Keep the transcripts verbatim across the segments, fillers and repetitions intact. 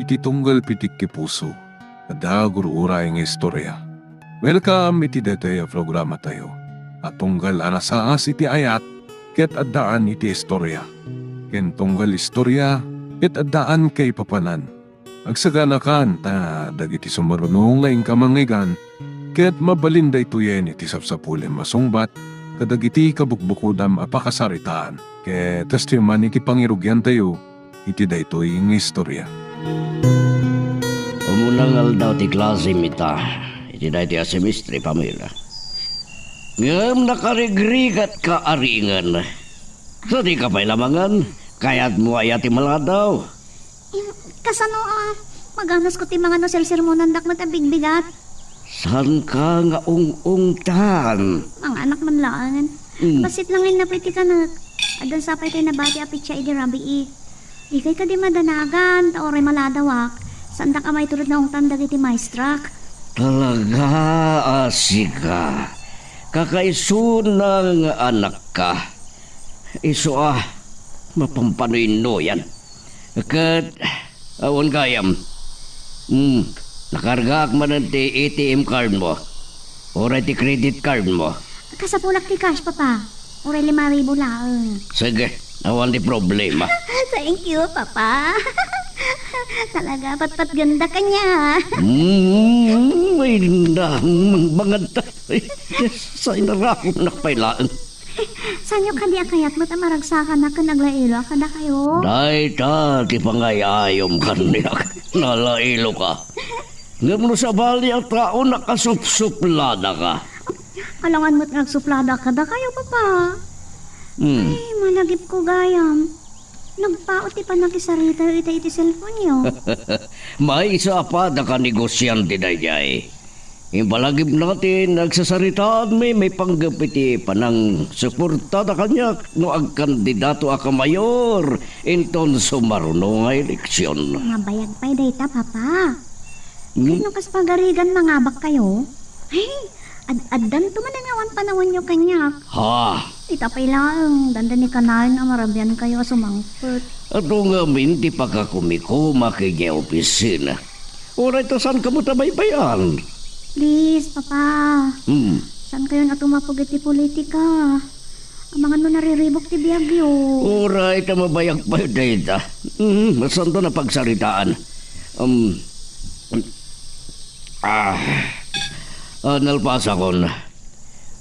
iti tunggal pitik iti puso, adda gur-uray nga istorya. Welcome iti daytoy a programatayo a tunggal a nasaas iti ayat ket addaan iti istorya, ken tunggal istorya ket addaan kaipapanan. Agsaganakan ta dagiti sumaruno nga inka mangngeggan ket mabalin daytoyen iti sapsapulem a sungbat kadagiti kabukbukodam a pakasaritaan ket testimony iti pangirugiantayo iti daytoy nga istorya. Umuna nga aldaw ti klasem ita iti daytoy a semestre, Pamela. Ngem nakarigrigatka a ringen. Sadika pay la mangan? Kayatmo aya ti maladaw? Em, kasano a maganasko ti mangan no sersermonandak met a bigbigat? Saanka nga ung-ungtan? Manganak man laeng. Mm. Bassit lang nga napay ti kanek. Addan sa pay tay nabati a petsa idi rabii. Dikay kadi madanagan, ta uray maladawak. Saandak a maitured nga ungtan dagiti maestrak. Talaga a sika. Kakaisuna nga anakka. Isu a mapampanuy-nuyan. Ket, awan gayam. Hmm, nakargaak manen ti A T M card mo. Uray ti credit card mo. Kasapulak ti cash, Papa. Uray lima ribu laeng. Sige, awan ti problema. Thank you, Papa. Talaga, patpatgenda kaniak. Hmm, ay, na, mangmanganta. Ay, sa inarakunak pay laeng. Saanyo kadi a kayat met a maragsakanak ken aglailo a kadakayo? Dayta ti pangay-ayom kaniak. Nalailoka. Ngem no sabali a tao, nakasupsupladaka. Alangan met nga agsuplada kadakayo, Papa. Hmm. Ay, malagipko gayam. Nagpaut ti pannakisaritayo ita iti cellphone-yo. Maysa a pada ka negosiante daydiay. Impalagipna ti nagsasaritaanmi maipanggep iti panangsuportada kaniak no agkandidato a kamayor inton sumaruno nga eleksion. Mabayag pay dayta, Papa. Hmm? Ket no kas pagarigan mangabakkayo, ay, ad-, addanto manen nga awan panawanyo kaniak. Ha? Ita pay laeng, dandani kanayon a marabiankayo a sumangpet. Adu ngamin ti pakakumikuma kaniay opisina. Uray ta saanka met a baybay-an? Please, Papa. Hmm. Saankayon a tumapog iti politika? Amangan no nariribuk ti biagyo. Uray ta mabayag pay dayta. Hmm, saanton a pagsaritaan. Um, ah, ah, nalpasakon.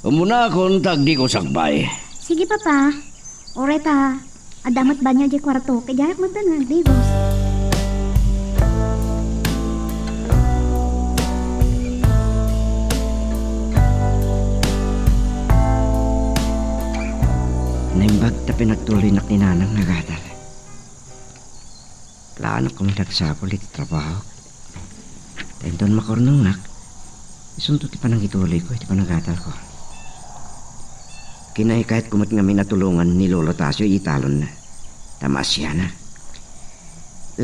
Umunaakon ta agdigos sakbay. Sige, Papa. Uray ta, adda met banio idiay kuarto, ket diak met nga agdigos. Naimbag ta pinagtuloynak ni Nanang nga agadal. Plaanak koma ti agsapul iti trabahok. Ta inton makurnongnak, isunto ti panangituloyko iti panagadalko. Kinaykayatko met ngamin a tulongan ni Lolo Tasio iti talonna, ta maasianak.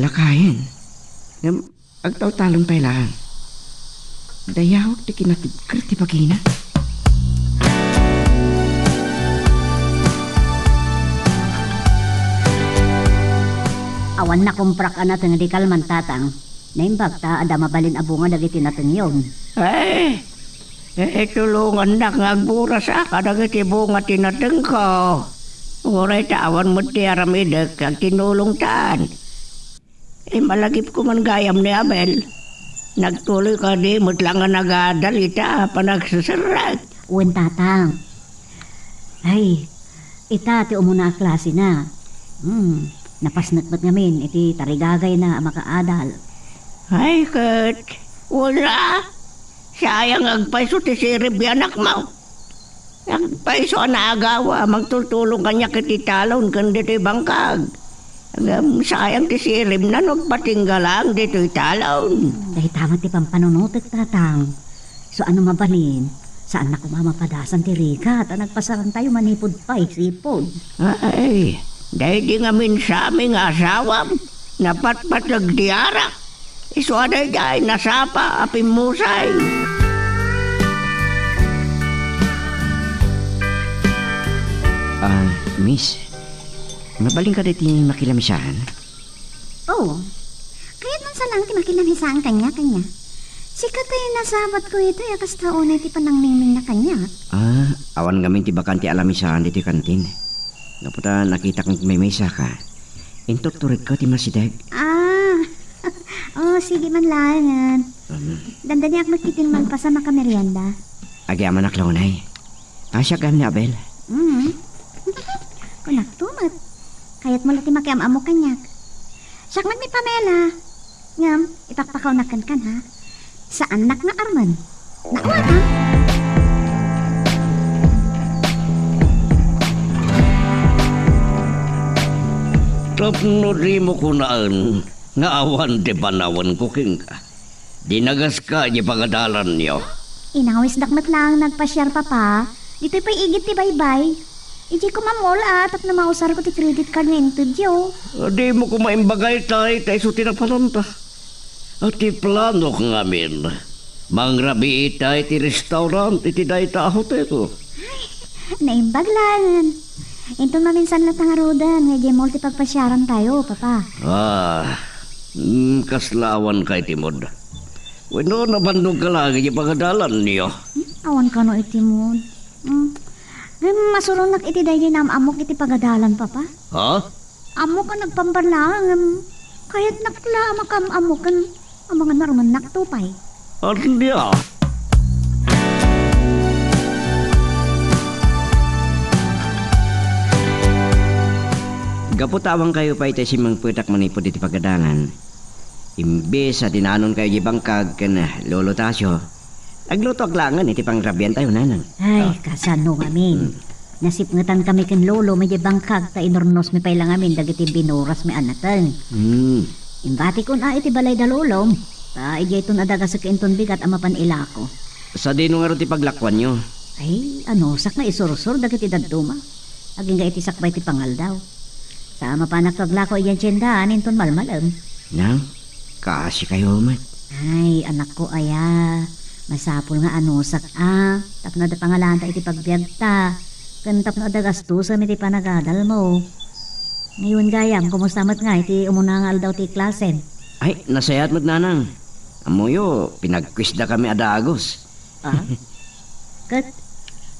Lakayen, ngem agtaltalon pay laeng. Dayawek ti kinatibker ti bagina. Awan nakumprak a nateng idi kalman, Tatang. Naimbag ta adda mabalin a bunga dagiti natengyon. Ay, eh, tulongannak nga agburasa kadagiti bunga ti natengko. Uray ta awan met ti aramidek, agtinulongtan. Eh, malagipko man gayam ni Abel. Nagtuloy kadi met laeng nga nagadal ita a panagseserrek. Wen, Tatang. Ay, ita ti umuna a klasena. Hmm, napasnek met ngamin iti tarigagayna a makaadal. Ay, ket, wala. Sayang agpayso ti sirib ti anakmo. Agpayso a naagawa, magtultulong kaniak iti talon ken ditoy bangkag. Ngem sayang ti siribna no agpatingga laeng ditoy talon. Dayta met ti pampanunotek, Tatang. So, ano mabalin? Saanna koma mapadasan ti rigat a nagpasarantayo manipud paysipod. Ay, daydi ngamin sami nga asawam, napatpateg ti arak. Isu a daydiay nasapa a pimmusay. Ah, miss, mabalin kadi ti makilamisan? Oo. Kayatman Sa lang ti makilamisaan kaniak, ania? Sika tay nasabatko itoy a kasta unay ti panangmingmingna kaniak. Ah, awan ngamin ti bakante a lamisaan ditoy kantin. Gapu ta nakitak met ti maymaysaka. Intukturekko ti masideg. Ah, oh, sige man laengen. Um, Dandaniak met iti malpas a makamerienda. Agyamanak la unay. Kaasiak gayam ni Abel. Mm. Kunakto met. Kayatmo la ti makiam-ammo kaniak. Siak met ni Pamela. Ngem, ipakpakawnak kenkan, ha? Saannak nga armen. Naawatan. Tapno dimo kunaen nga awan ti panawenko kenka. Dinagaska idiay pagadalanyo. Inawisdak met laeng nagpasiar, Papa. Ditoy pay igid ti baybay. Idiay koma mall a tapno mausarko ti credit card nga intedyo. Dimo koma imbaga itay ta isu ti napananta. Ti planok ngamin, mangrabii itay ti restaurant iti dayta a hotel. Ay, naimbag laengen. Inton maminsan latta ngaruden nga idiay mall ti pagpasiarantayo, Papa. Ah, mm, kasla awanka iti mood. Wenno, nabannogka laeng iti pagadalanyo? Hmm? Awan kano iti mood. Hmm. Ngem masuronak iti daydiay naam-ammok iti pagadalan, Papa. Ha? Ammok a nagpambarlaang, ngem kayatnak la a makaam-ammo ken amangan armennak to pay. Ania? Gapu ta awankayo pay ti simmangpetak manipud iti pagadalan, imbes a dinanonkayo di bangkag ken Lolo Tasio, naglutoak laengen iti pangrabiantayo, Nanang. Ay, ah, kasano ngamin? Hmm. Nasipngetan kami ken Lolo, idiay bangkag, ta inurnosmi pay la ngamin dagiti binurasmi a nateng. Hmm. Imbatikon a iti balay da Lolom, ta idiayton a dagasek inton bigat a mapan ilako. Sadino ngarud ti paglakuanyo? Ay, anusak nga isursor dagiti dadduma. Agingga iti sakbay ti pangaldaw. Sa mapanakto aglako idiay tiendaan inton malmalem. Nang, kaasikayo met. Ay, anakko aya, masapul nga anusak a, tapno adda pangalanta iti pagbiagta, ken tapno adda gastusen iti panagadalmo. Ngayon gayam, kumusta met nga iti umuna nga aldaw ti klasem? Ay, nasayaat met, Nanang. Ammoyo, pinagquizda kami a dagus. Ah? Ket,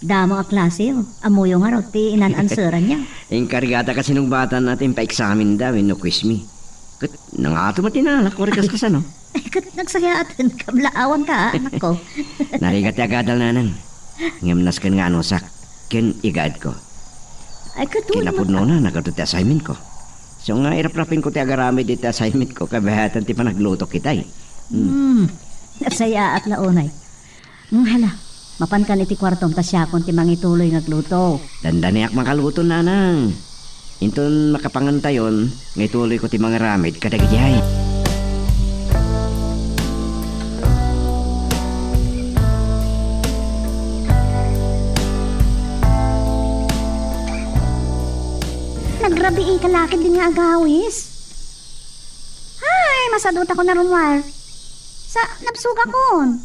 damo a klase, oh. Ammoyo ngarud ti inan-answeran niya. Inkargada ka sinungbatanna ti impaeksaminda wenno quizmi. Ket, nangato met ti nalak, ori kas kasano? Ay, ket, nagsayaaten ka, blaawan ka, ah, anakko. Narigat ti agadal, Nanang. Ngem nasken nga anusak, ken igaedko. Ay, ket, kinapudnona, nagadu ti assignmentko. So nga, iraprapinko ti agaramid iti assignmentko, kabayatan ti panaglutok itay. Hmm. Hmm. Nasayaat la unay. Hmm, hala, mapankan iti kuartom ta siakon ti mangituloy nga agluto. Dandaniak makaluto, Nanang. Inton makapangantayon, nga ituloyko ti mangaramid kadagiti ay. Nagrabii ka lakit din nga agawis. Ay, masadutakon a rummuar. Sa, nabsugakon.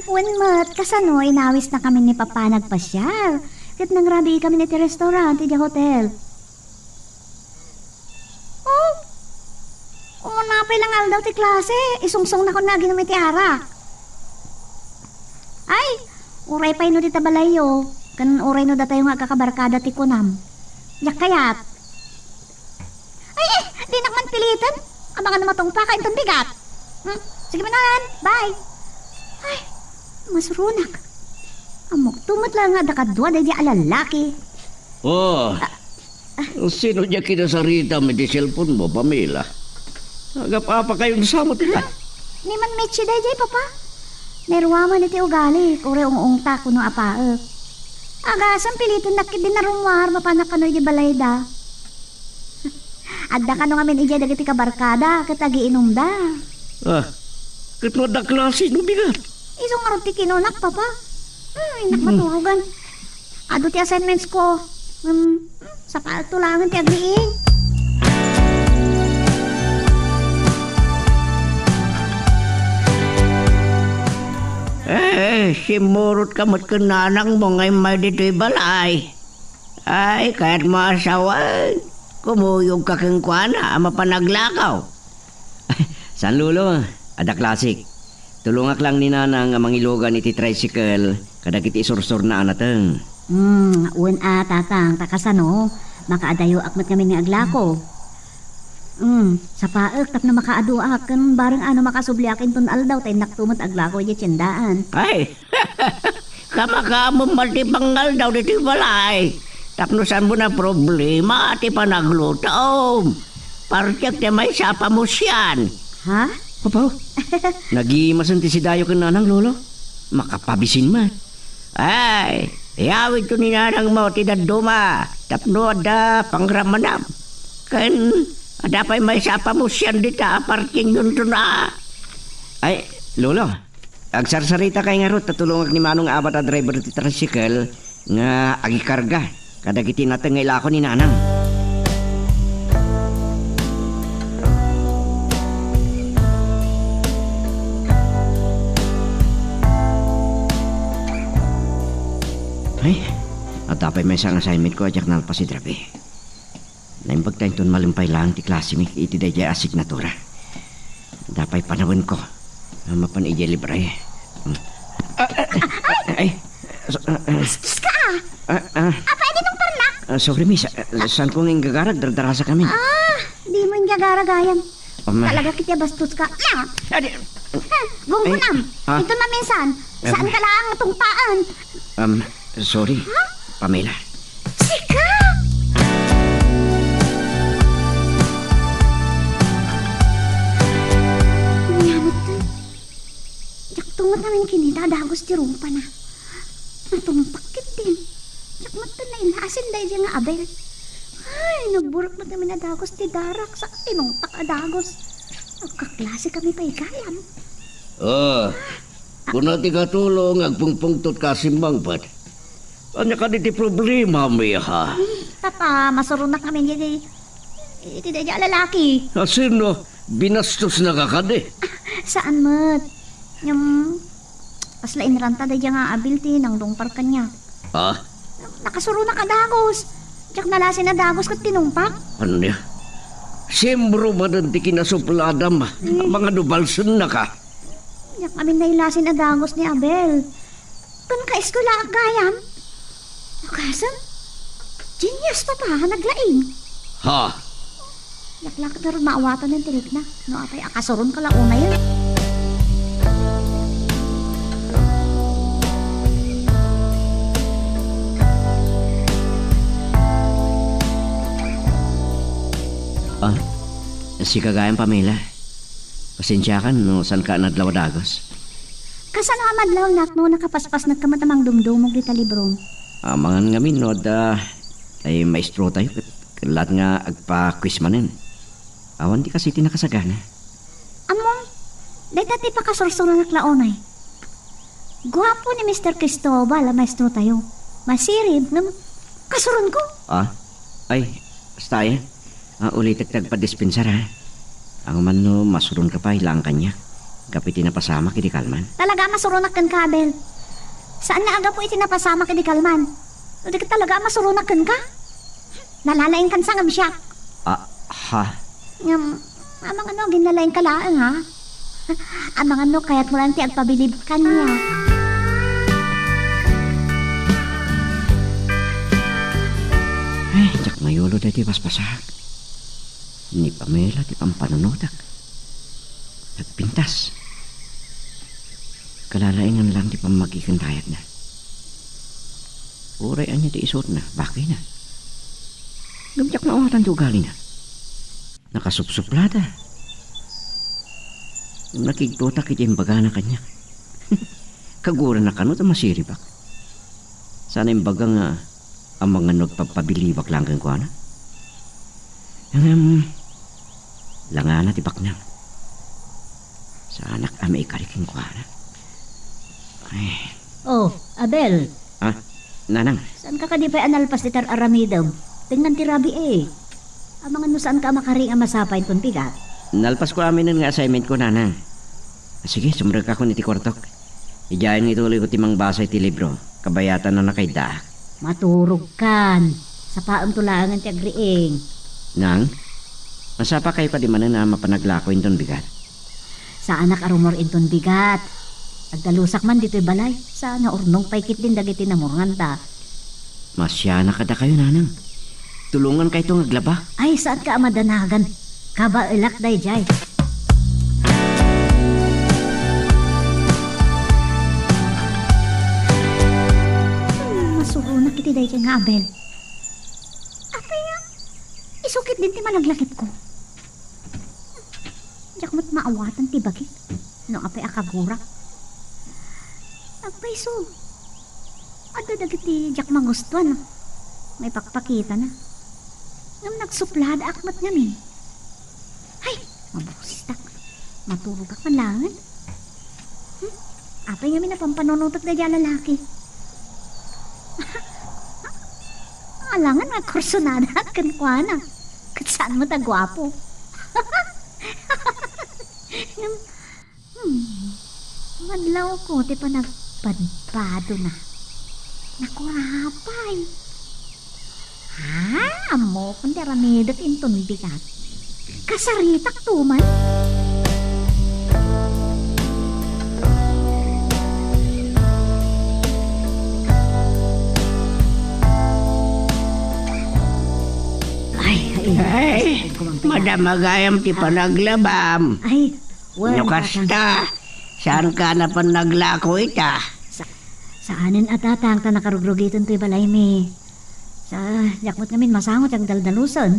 Wen met, kasano, inawisnakami ni Papa nagpasiar, ket nangrabii kami iti restaurant idiay hotel. Oh, umuna pay la nga aldaw ti klase, isungsongna kon nga aginum iti arak. Ay, uray pay no dita balayyo, ken uray no datayo nga agkakabarkada ti kunam. Diak kayat. Ay, eh, dinak man piliten. Amangan no matungpaka inton bigat. Hmm, sige manen, bye. Ay, masuronak. Ammok to met la nga adda kadua daydi a lalaki. Oh, ah, ah. Sino diay kinasaritam iti cellphone mo, Pamela? Agap-apakayon sa mo ti. Ha? Ni man Mitchie daydi, Papa. Naruaman iti ugali, uray ung-ungta kuno apaek. Agasem piliten nakit din narummuar, mapanak kano iti balayda. Adda kano ngamin idiay dagiti kabarkada ket agiinumda. Ah, ket no adda klase no bigat? Isu ngarud ti kinunak, Papa. Hmm, innak maturogan. Adu ti assignments ko. Hmm, hmm, sapaek to laengen ti agriing. Eh, simmurot ka met ken nanang mo nga immay ditoy balay. Ay, kayat mo asawan? Kumuyog ka kenkuana a mapan aglakaw. Tan, Lolo, adda klasik. Tulongak lang ni Nanang nga mangilugan iti tricycle kadagiti isursurna a nateng. Hmm, wen a, Tatang, ta kasano? Makaadayoak met ngamin nga aglako. Hmm, sapaek tapno makaaduak ken bareng ano makasubliak inton aldaw ta innakto met aglako idiay tiendaan. Ay, kamakaammo man ti pangaldaw ditoy balay. Tapno saanmo a problema ti panaglutom. Partiek ti maysa a pamusian. Ha? Apo, nagimasen ti sidayo ken Nanang, Lolo. Makapabisin met. Ay, iyawidto ni Nanangmo ti dadduma tapno adda pangramanam. Ken adda pay maysa a pamusian dita a partienyon a. Ay, Lolo, agsarsaritaka ngarud ta tulongak ni Manong nga abat a driver ti tricycle nga agikarga kadagiti nateng nga ilako ni Nanang. Ay, adda pay maysa nga assignment ko a diak nalpas idi rabii. Naimbag ta inton malimpay laeng ti klasemi iti daydiay asignatura. Adda pay panawenko a mapan idiay library. Hmm. Ah, ah, ah, ay, so, ah, ah. Bastos ka, ah! Ah, ah. Apay, di nung parnak? Ah, sorry, miss. Ah, saanko nga inggagarag, dardarasa kami. Ah, dimo inggagarag, gayam. Um, talaga kiti a bastos ka. Ah, di, ah, gunggunam. Ay, ah. Ito na minsan. Um, saan ka lang tungpaan? Um, sorry, ha? Pamela. Sika! Ania met ken? Diak tunget amin kinita a dagos ti rungpana. Natungpak ketdin. Diak met ken nailasin daydiay nga Abel. Ay, nagburek met amin a dagos ti darak sa tinungpak a dagos. Agkaklase kami pay gayam. Ah, kuna ti Katulo nga agpungpungtot ka a simmangpet. Ania kadi ti problema, miha? Hmm, tata, masuronak ngamin iti, iti daydiay a lalaki. A, sino? Binastosnaka kadi? Saan met. Ngem, kasla inranta daydiay nga Abel ti nangdungpar kaniak. Ah? Nakasuronak a dagos. Diak nalasin a dagos ket tinungpak. Ania? Simbro manen ti kinasupladam. Eh. Amangan no balsennaka. Diak amin nailasin a dagos ni Abel. Ken kaeskuelaak gayam. Kasem? Genius, papa, naglaing. Ha? Laklak ngarud maawatan ti rikna. No apay, akasuronka la unayen. Ah, sika gayam, Pamela. Pasensiakan no saanka a nadlaw a dagos. Kasano a madlawnak no nakapaspasnekka met a mangdumdumog dita librom? Amangan ngamin no adda ay maestrotayo ket, ket laeng nga agpa-quiz manen. Awan ti kasi ti nakasagana. Ammom, dayta ti pakasursuronak la unay. Guapo ni Mister Cristobal a maestrotayo. Masirib, ngem kasuronko. Ah? Ay, basta aya. Ah, ulitek ti agpadispensar, ha? Amangan no masuronka pay laeng kaniak gapu iti napasamak idi kalman. Talaga a masuronak kenka, Abel. Saan nga a gapu iti napasamak idi kalman. No di ket talaga a masuronak kenka. Nalalaingkan sa ngem siak. Ah, ha? Ngem, amangan no aginnalaingka laeng, ha? Amangan no kayatmo laeng ti agpabilib kaniak. Ay, diak mayulo daytoy basbasaak. Ni Pamela ti pampanunotak. Nagpintas. Kalalaingan laeng ti pammagi ken dayagna. Uray ania ti isuotna, bakayna. Ngem diak maawatan ti ugalina. Nakasupsuplada. Nakigtotak iti imbagana kaniak. Kaguranna kano ta masiribak. Saan a imbaga nga amangan no agpagpabilibak laeng kenkuana. Ngem, langana ti baknang. Saanak a maikari kenkuana. Ay. Oh, Abel. Ah, Nanang. Saanka kadi pay a nalpas ti tar-aramidem? Tengngan ti rabii. Amangan no saanka a makari nga masapa inton bigat. Nalpasko aminen nga assignment ko, Nanang. Sige, sumrekakon iti kuartok. Idiayen nga ituloyko ti mangbasa iti libro. Kabayatan a nakaiddaak. Maturogkan. Sapaemto laengen ti agriing. Nang, masapakayo kadi manen a mapanaglako inton bigat? Saanak a rumor inton bigat. Agdalusak man ditoy balay. Saan a urnong pay ketdin dagiti namurnganta. Masiana kadakayo, nanang. Tulongankayto nga aglaba. Ay, saanka a madanagan. Kabaelak daydiay. Hmm, masuronak iti daydiay nga Abel. Apay nga, isu ketdin ti malaglakipko. Diak met maawatan ti bagik no apay a kagurak. Agpayso, adda dagiti diak magustuan a maipakpakitana. Ngem nagsupladaak met ngamin. Ay, mabusistak. Maturogak man laengen. Hmm? Apay ngamin a pampanunotek daydiay a lalaki? Alangan nga kursunada kenkuana. Ket saan met a guapo. Ngem, hmm, madlawko ti panagpadpadona. Nakurapay. Ha? Ammokon ti aramidek inton bigat. Kasaritak to man. Ay, ay, ay, ay, madama gayam ti panaglabam. Ay, wen, no kasta, tatang. Saanka a panaglako ita? Sa-, saanen a, tatang, ta nakarugrugiten toy balaymi. Sa, diak met ngamin masango ti agdaldalusen.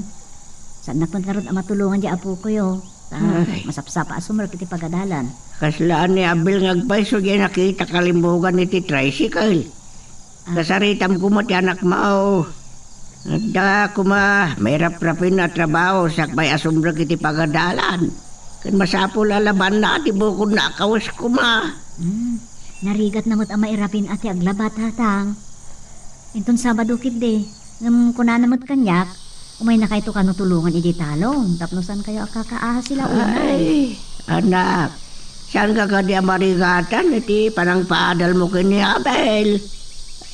Saannak met ngarud a matulongan diay apokoyo. Ta, ay, masapsapa a sumrek iti pagadalan. Kasla ni Abel nga agpayso diay nakita kalimbugan iti tricycle. Ah. Kasaritam koma ti anakmo. Adda koma mairaprapin a trabaho sakbay a sumrek iti pagadalan. Ken masapul a labanna ti bukodna a kawes koma. Hmm. Narigatna met a mairapin a ti aglaba, tatang. Inton Sabado ketdi, ngem kunana met kaniak, umaynakayto kano tulongan idiay talon, tapno saankayo a kakaasi la unay. Ay, anak, saanka kadi a marigatan iti panangpaadalmo ken ni Abel?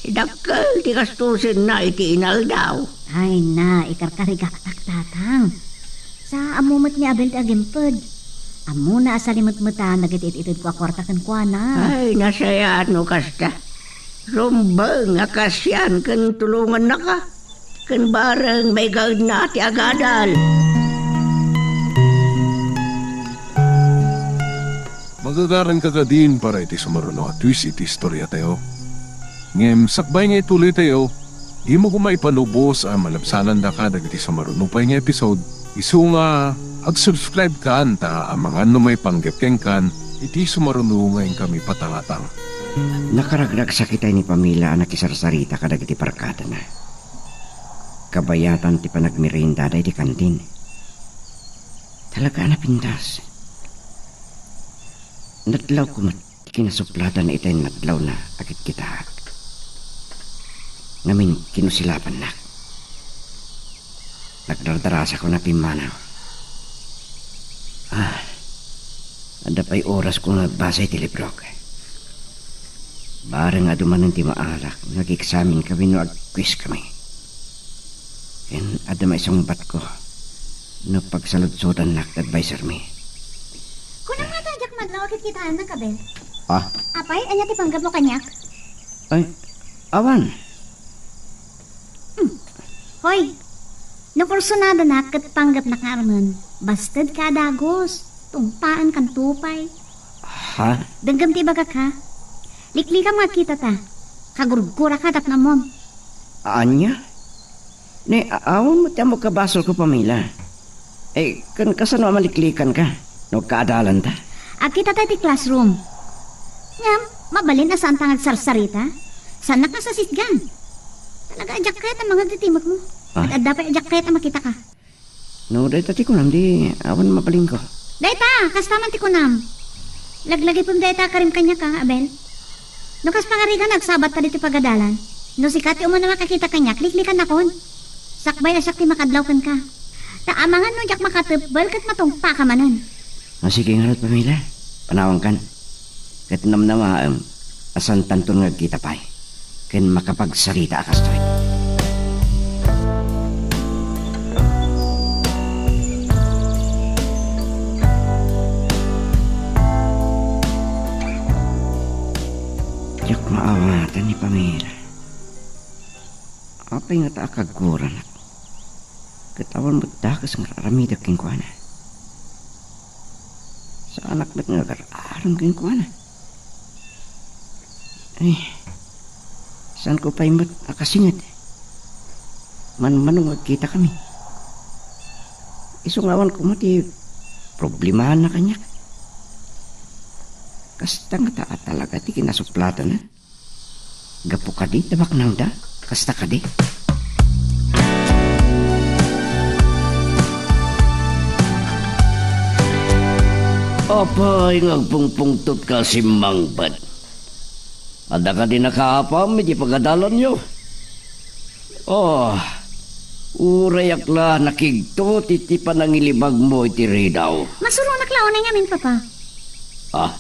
Ay, dakkel ti gastusenna iti inaldaw. Ay na, ikarkarigaktak, tatang. Sa ammo met ni Abel ti agimped. Ammona a salimetmetan dagiti it-itedko a kuarta kenkuana. Ay, nasayaat no kasta. Rumbeng a kas sian ken tulongannaka. Ken bareng maigaedna ti agadal. Magagaranka kadin para iti sumaruno a twist iti istoriatayo. Ngem sakbay nga ituloytayo, dimo koma ipalubos a malabsanandaka dagiti sumaruno pay nga episode, isu nga ag-subscribe kan ta amangan no maipanggep kenkan iti sumaruno nga inkami patangatang. Nakaragragsak itay ni Pamela a nakisarsarita kadagiti barkadana. Kabayatan ti panagmeriendada iti kantin. Talaga a napintas. Nadlawko met ti kinasupladan itay nadlawna a kitkitaak. Ngamin, kinusilabannak. Nagdardarasakon a pimmanaw. Ah, adda pay orasko nga agbasa iti librok. Bareng adu manen ti maalak nga ag-eksaminka wenno ag-quiz kami. Ken adda maisungbatko no pagsaludsodannak ti advisermi. Kunam nga ta diak madlaw a kitkitaannak, Abel. Ah? Apay, ania ti panggepmo kaniak? Ay, awan. Hmm. Hoy, no kursunadanak ket panggepnak nga armen, bastedka a dagus, tungpaenkan tupay. Ha? Denggem ti ibagak, ha? Liklikam nga agkitata. Kagurguraka tapno ammom. Ania? Ne, a-, awan met ti ammok a basolko, Pamela. Eh, ken kasano a maliklikanka no agkaadalanta? Agkitata iti classroom. Ngem, mabalin a saanta nga agsarsarita? Saannak nga sasitgan. Talaga a diak kayat a mangngeg ti timekmo. Ah? Ket adda pay a diak kayat a makitaka. No dayta ti kunam, di awan mabalinko. Dayta, kasta man ti kunam. Laglagipem dayta a karim kaniak, a, Abel. No kas pangarigan, agsabatta ditoy pagadalan. No sika ti umuna makakita kaniak, liklikannakon. Sakbay a siak ti makadlaw kenka. Ta amangan no diak makatepbel ket matungpaka manen. A, sige ngarud, Pamela. Panawankan. Ket namnamaem a saantanton nga agkita pay ken makapagsarita a kastoy. Ngata a kaguranak. Ket awan met dakes nga ar-aramidek kenkuana. Saanak met nga agar-arem kenkuana. Ay, saanko pay met a kasinget. Manmano nga agkitakami. Isu nga awan koma ti problemaanna kaniak. Kasta ngata a talaga ti kinasuplatanna. Gapu kadi ta baknangda, kasta kadi. Apay nga agpungpungtotka a simmangbet? Adda kadi nakaapam iti pagadalanyo? Oh, urayak la nakigtot iti panangilibagmo iti ridaw. Masuronak la unay ngamin, Papa. Ah?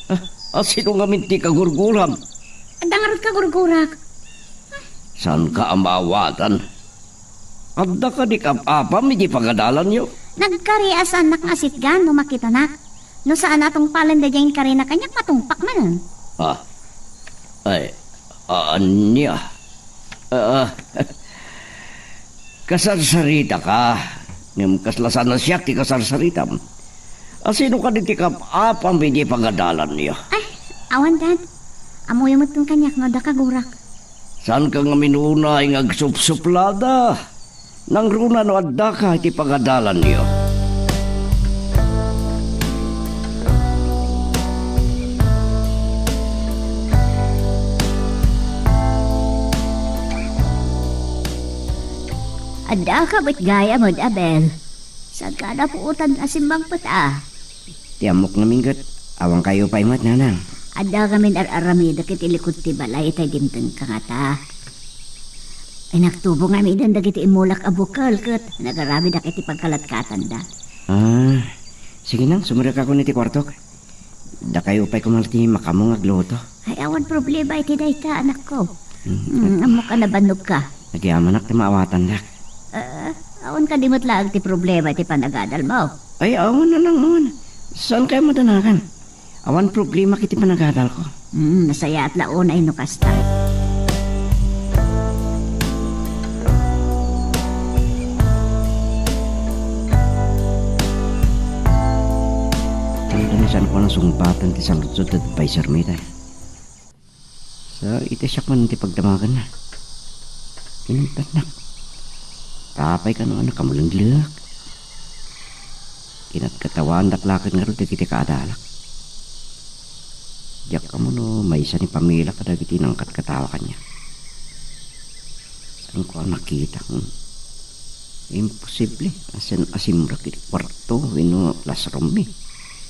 Ah, ah, sino ngamin ti kagurguram? Adda ngarud kagurgurak. Saanka a maawatan? Adda kadi kap-apam iti pagadalanyo? Nagkari a saannak nga asitgan no makitanak. No saan a tungpalen daydiay inkarina kaniak, matungpak manen. Ah, ay, ania? Ah, kasarsaritaka, ngem kasla saan a siak ti kasarsaritam. A sino kadi ti kap-apam iti pagadalanyo? Ay, awan, Dad. Ammoyo met kaniak no adda kagurak. Saanka ngamin unay nga agsupsuplada? Nangruna no addaka iti pagadalanyo. Addaka met gayam, Abel. Saanka a napuotan a simmangbet a? Ti ammok ngamin ket, awan kayo pay met, nanang. Adda ngamin ar-aramidek iti likud ti balay, itay dimtengka ngata. Ay, nagtubo ngamiden dagiti immulak a bukel ket nagaramidak iti pagkalatkatanda. Ah, sige nang, sumrekakon iti kuartok. Dakayo pay koma ti makaammo nga agluto. Ay, awan problema iti dayta, anakko. Hmm. Hmm, ammok a nabannogka. Agyamanak ti maawatandak. Ah, awan kadi met laeng ti problema iti panagadalmo? Ay, awan, nanang, awan. Saankayo madanagan? Awan problema iti panagadalko. Hmm, nasayaat la unay no kasta. Talaga, saanko a nasungbatan ti saludsod ti advisermi, tay. Sa iti siak man ti pagdamaganna. Inuntannak. Apay kano a nakamulenglek. Kinatkattawaandak la ket ngarud dagiti kaadalak. Diak ammo no maysa ni pamilya kadagiti nangkatkatawa kaniak. Saanko a nakita, hmm? Imposible. Asin-asimrek iti kuarto wenno classroom mi.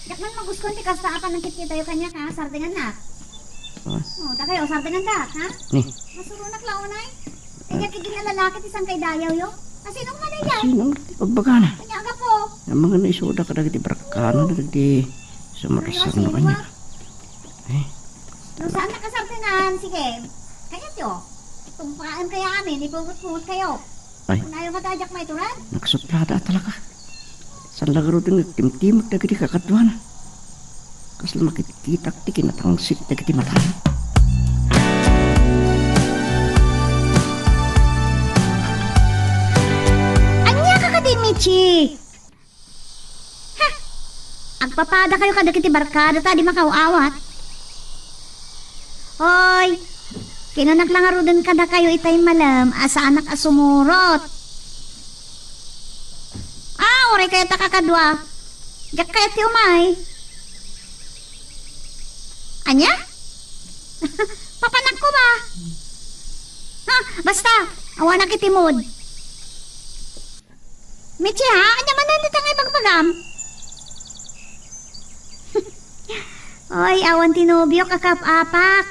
Diak man magustuhan ti kasta a panangkitkitayo kaniak, ha? Sardengannak. Ah? Oh, dakayo, sardengandak, ha? Ni? Masuronak la unay. Kaniak idi nga lalaki ti sangkay dayawyo. Asino nga daydiay? Asino ti pagbagana? Kaniak, agapo. Amangan nga isuda kadagiti barkana, dagiti sumarasar na kaniak. Eh? No saan nakasardengan, sige. Kayatyo. Tumpaen kaya amin, ipungot-pungot kayo. Ay. Unayo nga ta, diak maituran? Nagsuplada a talaga. Saan la garud nga agtimtimag dagiti kakaduana? Kasla makitkitak ti kinatangsit dagiti matana. Ania ka kadi, Michi? Ha! Agpapadakayo kadagiti barkada ta di makaaw-awat. Hoy, kinanak la ngaruden kadakayo itay malem a saanak a sumurot. Ah, uray kayo ta kakadua. Diak kayat ti umay. Ania? Papanagko ba? Ha, basta, awanak iti mood. Mitsi, ha? Ania manen dita nga ibagbagam? Oy, awan ti nobiok a kap-apak.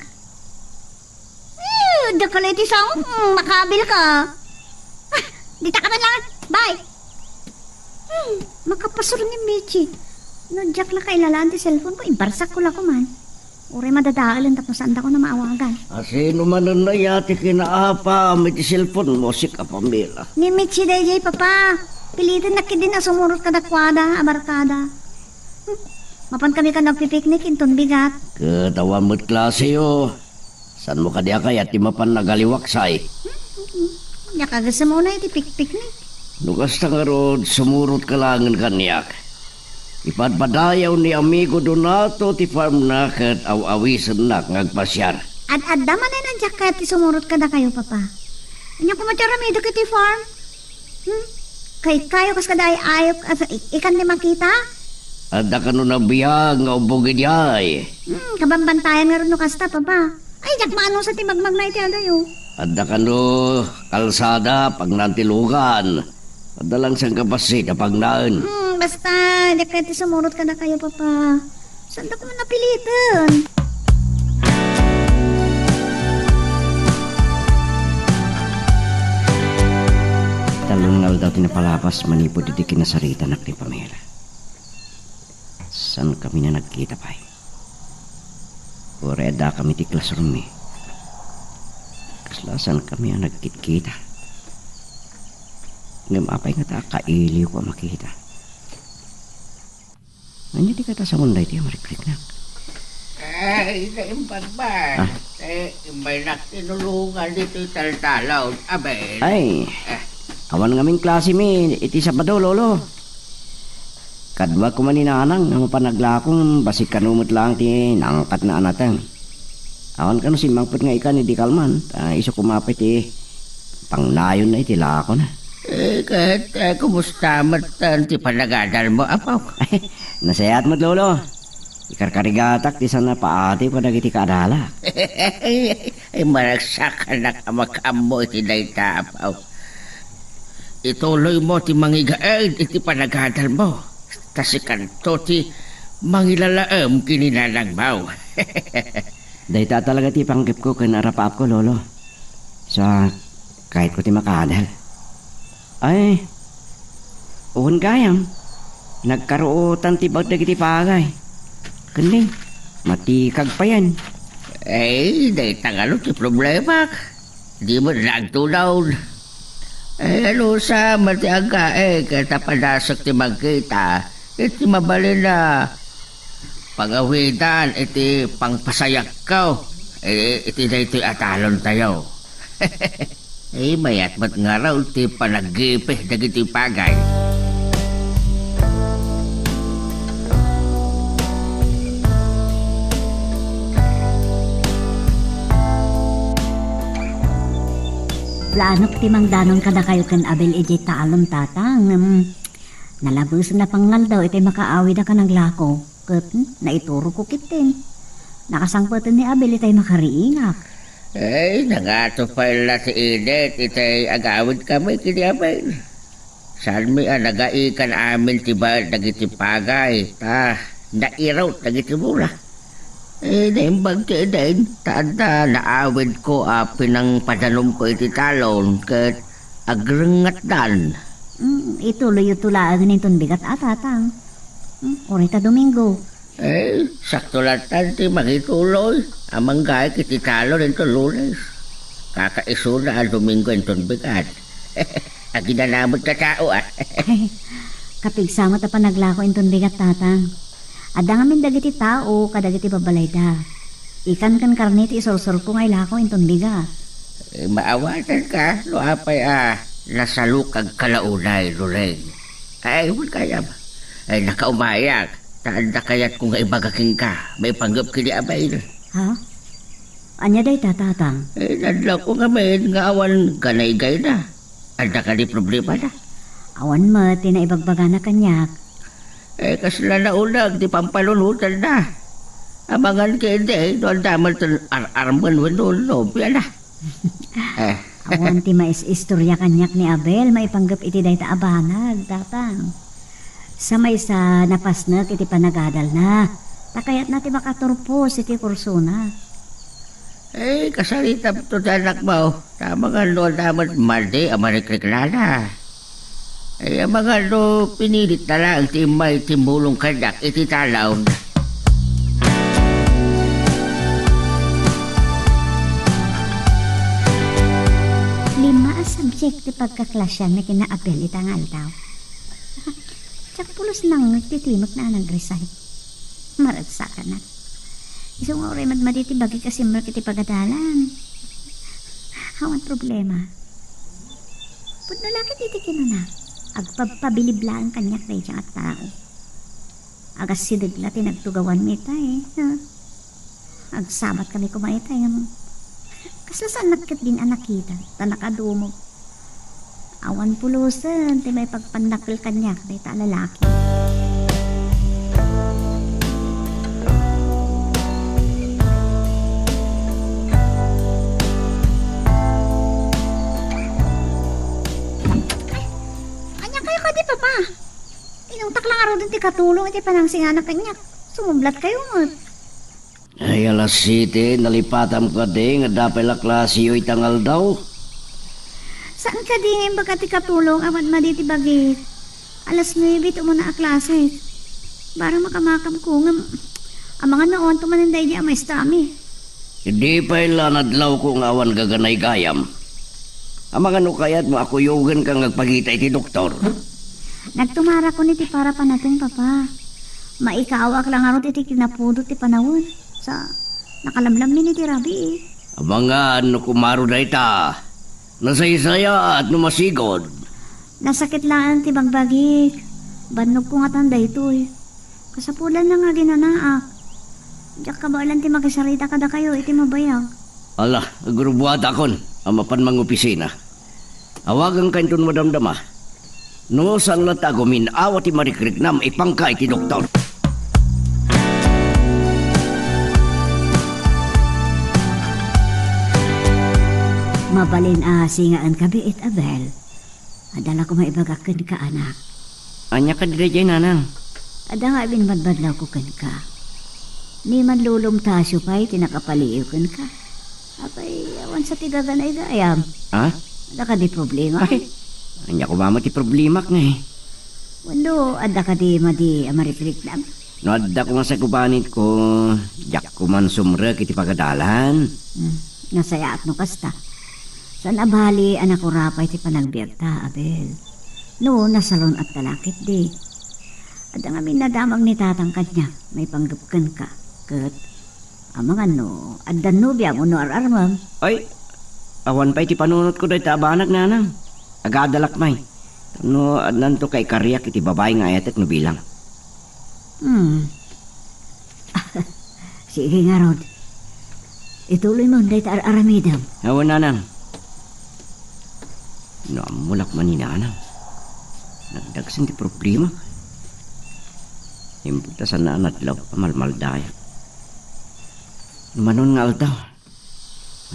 Eh, dakkel iti sangok, mm, makabil ka. Ah, dita ka man lang. Bye. Hmm, makapasur ni Mitsi. No, diak la kailalaan ti cellphone ko, ibarsak ko la koman. Uray madadaelen tapno saandakon a maawagan. Asino manen aya ti kinaapam iti cellphone mo, sika, Pamela? Ni Mitsi daydiay, Papa. Pilitennak ketdin a sumurot kadakuada a barkada. Hmm. Mapan kami kan nagpipiknik inton bigat. Ket awan met klaseyo. Saanmo kadi a kayat ti mapan nagaliwaksay? Hmm, diak agasem unay ti pikpiknik. No kasta ngarud, sumurotka laengen kaniak. Ipadpadayaw ni Amigo Donato ti farmna ket aw-awisennak nga agpasiar. Ad-adda manen a diak kayat ti sumurot kadakayo, Papa. Ania koma ti aramidek iti farm? Hmm? Kaykayo kas kada ay-ayok a sa-, ik-, ikan ti makita? Adda kano nabiag nga ubbog idiay? Hmm, kabambantayan ngarud no kasta, Papa. Ay, diak maanusa ti magmagna iti adayo. Adda kano kalsada, pagnaen ti lugan. Adda lang sangkabassit a pagnaen. Hmm, basta, diak kayat ti sumurot kadakayo, Papa. Saandak man napiliten. Tallo nga aldaw ti napalabas manipud iti kinasaritanak ti pamela. Saan kami na nagkita pay? Uray adda kami ti classroom mi. Kasla saan kami a nagkitkita. Ngem apay ngata a kailiwko a makita? Ania ti katasangon daytoy a marikriknak? Ay, naimbag man. Ah. Eh, imbaynak tinulongan ditoy taltalon. Aben. Ay, eh, awan ngamin klase mi iti Sabado, Lolo. Kadua koma ni Nanang nga mapan naglako, bassit kano met laeng ti naangkatna a nateng. Awan kano simmangpet nga ikan idi kalman, ta isu koma pay ti pangnayonna iti lakona. Eh, ket, eh, kumusta met ti panagadalmo, apo? Nasayaat met, Lolo. Ikarkarigatak ti saan a paatiw kadagiti kaadalak. Ay, maragsakanak a makaammo iti dayta, apo. Ituloymo ti mangigaed iti panagadalmo. Ta sikanto ti mangilalaem ken ni nanangmo. Dayta talaga ti panggepko ken arapaapko, Lolo. Sa, kayatko ti makaadal. Ay, wen gayam, nagkaruotan ti bag dagiti pagay. Ken ni, matikag payen. Ay, dayta ngalo ti problemak. Di met la agtunaw. Eh, anusa met ti aggaek, ket ta padasek ti magkita iti mabalin a pangawidan iti pangpasayakko, eh, iti daytoy a talontayo. Eh, mayat met ngarud ti panaggipi dagiti pagay. Planok ti mangdanon kadakayo ken Abel idiay talon, Tatang, ngem nalabesen a pangngaldaw itay makaawid a kanaglako, ket, hmm, naiturogko ketdin. Nakasangpeten ni Abel itay makariingak. Ay, nangato pay la ti init itay agawidkami ken ni Abel. Saanmi a nagaikan amin ti bayad dagiti pagay, ta nairut dagiti mula. Eh, naimbag ti idin, ta adda naawidko a pinangpadanomko iti talon ket agrengngatdan. Mm, ituloyyo to laengen inton bigat a, Tatang. Mm, uray ta Domingo. Eh, sakto latta ti mangituloy a manggaek iti talon inton Lunes. Kakaisuna a Domingo inton bigat. Aginanamet a tao, ah. Kapigsa met a panaglako inton bigat, Tatang. Adda ngamin dagiti tao kadagiti babbalayda. Ikan ken karne ti isursurko nga ilako inton bigat. Eh, maawatanka no apay a nasalukagka la unay, Loreng. Ay, wen gayam. Ay, nakaumayak. Ta adda kayatko nga ibaga kenka, maipanggep ken ni Abel. Ha? Ania dayta, Tatang? Eh, nadlawko ngamin nga awan ganaygayna. Adda kadi problemana? Awan met ti naibagbagana kaniak. Eh, kasla nauneg ti pampanunotanna. Amangan ketdi, no adda met ar-armen wenno nobiana. Eh. Awan ti mais-istorya kaniak ni Abel maipanggep iti dayta a banag, Tatang. Sa maysa, napasnek iti panagadalna, ta kayatna ti makaturpos iti kursona. Eh, kasaritam to ti anakmo. Amangan no adda met madi a marikriknana. Ay, amangan no pinilitna laeng ti immay timmulong kaniak iti talon. Lima a subject ti pagkaklasianmi ken ni Abel ita nga aldaw. Diak pulos nangngeg ti timekna a nagrecite. Maragsakanak. Isu nga uray madmadi ti bagik a simrek iti pagadalan. Awan problema. Pudno la ket iti kinuna, agpabpabilib laeng kaniak daydiay a tao. Agassideg la ti nagtugawanmi ita, eh, ha? Agsabatkami koma ita, eh, ngem kasla saannak ketdin a nakita ta nakadumog. Awan pulosen ti maipagpannakkel kaniak dayta a lalaki. Ania kayo kadi, Papa? Inungtak la ngaruden ti katulong iti panangsinganak kaniak. Sumublat kayo met. Ay, alas siete, nalipatam kadi nga adda pay la klasiyo ita nga aldaw? Saan kadi nga imbaga ti katulong a madmadi ti bagik? Alas nuebe ti umuna a klase. Barang makamakam ko ngem, amangan no awanto manen daydi a maestrami. Idi pay la nadlawko nga awan gaganaygayam. Amangan no kayatmo a kuyogenka nga agpakita iti doktor? Nagtumarakon iti para panateng, Papa. Maikaawak la ngarud iti kinapudot ti panawen. Sa, nakalamlammin iti rabii. Amangan no kumaro dayta. Nasaysayaat no masigud. Nasakit laeng ti bagbagik. Bannogko ngatan daytoy. Kasapulan na nga aginanaak. Diak kabaelan ti makisarita kadakayo iti mabayag. Ala, agrubuatakon a mapan mangopisina. Awaganka inton madamdama. No saan latta a gumin-awa ti marikriknam, ipanka iti doktor. Mabalin a singaenkamin, Abel. Adda la koma ibagak kenka, anak. Ania kadi daydiay, nanang? Adda nga agbadbadlawko kenka. Ni manlulong Tasio pay ti nakapaliiw kenka. Apay, awan sa ti gaganaygayam. Ha? Adda kadi problema? Ay, ania koma met ti problemak ngay? Wenno, adda kadi madi a marikriknam? No adda koma sa kubanitko, diak koman sumrek iti pagadalan. Hmm, nasayaat no kasta. Saan a bali a nakurapay ti panagbiagta, Abel. No, nasalun-atta la ketdi. Adda ngamin nadamag ni tatang kaniak, maipanggep kenka. Ket, amangan no, addan nobiam wenno ar-armem. Ay, awan pay ti panunotko dayta a banag, nanang. Agadalak pay. Tapno addanto kaikariak iti babai nga ayatek no bilang. Hmm. Sige ngarud. Ituloymon dayta ar-aramidem. Awan, nanang. No ammolak man ni nanang. Nagdagsen ti problema. Imbag ta saan a nadlaw a malmaldayak. No manon nga aldaw,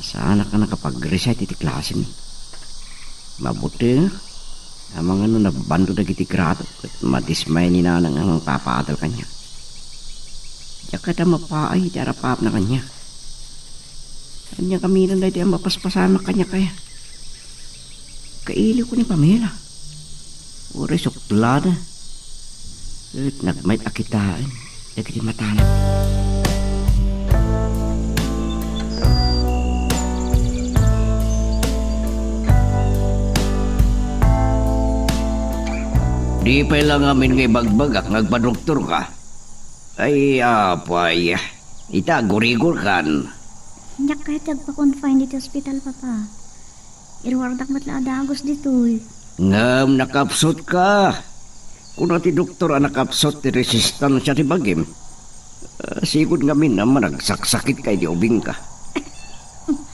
saanak a nakapag-recite iti klasem. Mabutengak. Amangan no nabando dagiti grado ket madismay ni nanang a mangpapaadal kaniak. Diak kayat a mapaay iti arap-apna kaniak. Ania ngamin daytoy a mapaspasamak kaniak aya? Kailiwko ni Pamela. Uray suklada. Ket nagmayat a kitaen dagiti matana. Di pay la ngamin nga ibagbagak nga agpadoktorka. Ay, apay. Ita, agurigorkan. Diak kayat ti agpa-confine iti ospital, Papa. Iruardak met la a dagus ditoy. Ngem nakapsutka. Kuna ti doktor a nakapsut ti resistansia ti bagim. Ah, sigud ngamin a managsaksakitka idi ubingka.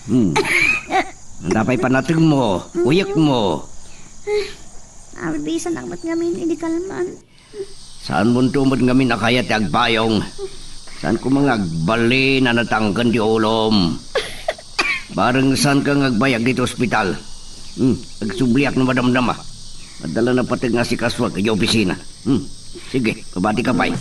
Hmm. Ania pay panatengmo, uyekmo. Abisanak met ngamin idi kalman. Saanmonto met ngamin a kayat ti agpayong. Saan koma nga agbalin a natangken ti ulom. Bareng saanka nga agbayag iti ospital. Hmm, agsubliak no madamdama. Adda la napateg nga asikasuak iti opisina. Hmm, sige, pabatika pay.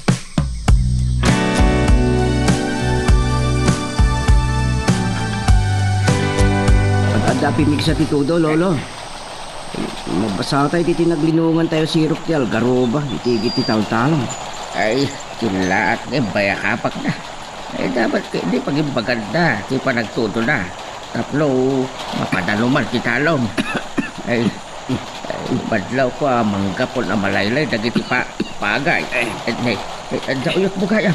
Adda pimigsa ti tudo, Lolo. Mabasatay ti tinaglinongan tayo sirok ti algaroba, iti igid ti taltalon. Ay, killaat nga imbayakapak na. Ay, dapat kay di pagimbaganda ti panagtudona. Tapno, mapadanuman ti talon. Ay, ay, badlaw ko a manggapon a malaylay dagiti pa-, pagay. Ay, ay, ay, ay, uyot mo kaya.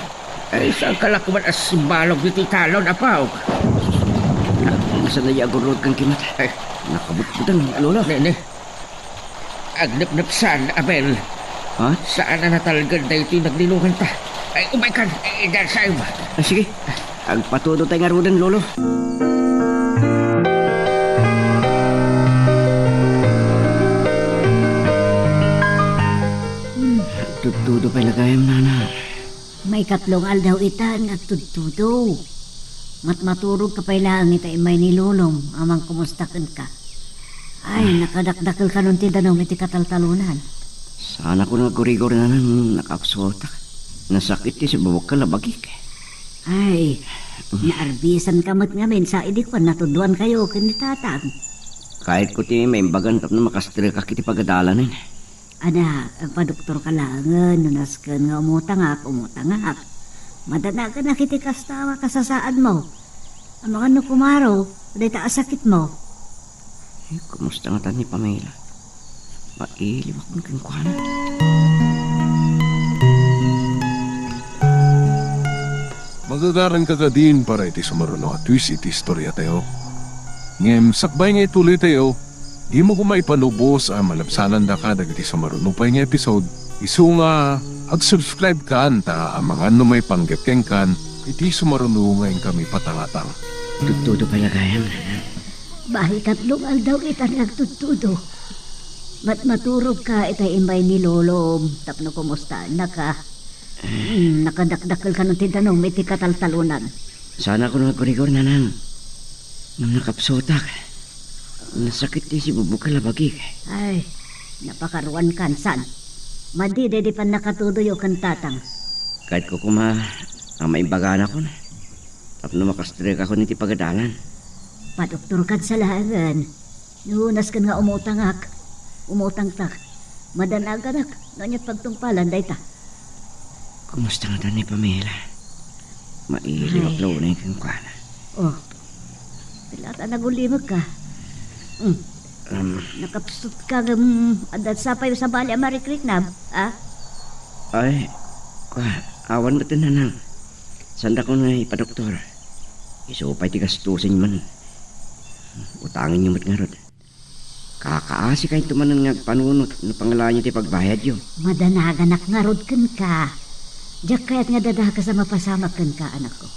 Ay, saan ka la koma a simbalog iti talon, apo? Saan aya agurod kan kimat? Ay. Nakabutbuteng, Lolo. Ne, ne. Agnepnepsan, Abel. Ha? Saan a natalged daytoy naglinonganta. Ay, umaykan. Ay, darsaymo. Ah, sige. Agpatudo tayo ngaruden, Lolo. Hmm. Agtudtudo pay la gayam, Nana. Maikatlo nga aldaw itan nga agtudtudo. Matmaturog ka pay laeng ita immay ni Lolom a mangkumusta kenka. Ay, nakadakdakel kanon ti danum iti kataltalonan. Saan a koma nga agurigor, Nana, nakapsutak. Nasakit ti sibubukkel a bagik. Ay, naarbisan ka met ngamin sa idi kua natuduan kayo ken ni Tatang. Kayatko ti maimbagan tapno makastrekak iti pagadalanen. Anak, agpadoktor ka laengen, no nasken nga umutangak, umutangak. Madanaganak iti kasta a kasasaadmo. Amangan no kumaro, dayta a sakitmo. Eh, kumusta ngata ni Pamela? Mailiwak no kenkuana. Magagaranka kadin para iti sumaruno a twist iti istoriatayo. Ngem sakbay nga ituloytayo, dimo koma ipanubos a malabsanandaka dagiti sumaruno pay nga episode, isu nga ag-subscribe kan ta amangan no maipanggep kenkan iti sumaruno nga inkami patangatang. Tudtudo pay la gayam, Nanang. Maikatlo nga aldaw itan nga agtudtudo. Matmaturog ka ita immay ni Lolom tapno kumustaennaka. Hmm, nakadakdakel kanon ti danum iti kataltalonan. Saan a koma nga agurigor, Nanang. Ngem nakapsutak. Nasakit ti sibubukkel a bagik. Ay, napakaruan kan, saan? Madi daydi pannakatudoyo ken Tatang. Kayatko koma a maimbaganak tapno makastrekakon iti pagadalan. Padoktorkan sa laengen. No nasken nga umutangak, umutangtak, madanaganak, no ania't pagtungpalan dayta. Kumusta ngata ni Pamela? Mailiwak. Ay. La unay kenkuana. Oh, pila ta nagulimekka? Hmm. Um. Nakapsutka ngem adda sapay sabali a marikriknam, a? Ay, kua, awan met, Nanang. Saanda koma nga ipadoktor. Isu pay ti gastusenyo manen. Utangenyo met ngarud. Kakaasi kayto manen nga agpanunot no pangalaanyo ti pagbayadyo. Madanaganak ngarud kenka. Diak kayat nga dadakes a mapasamak kenka, anakko.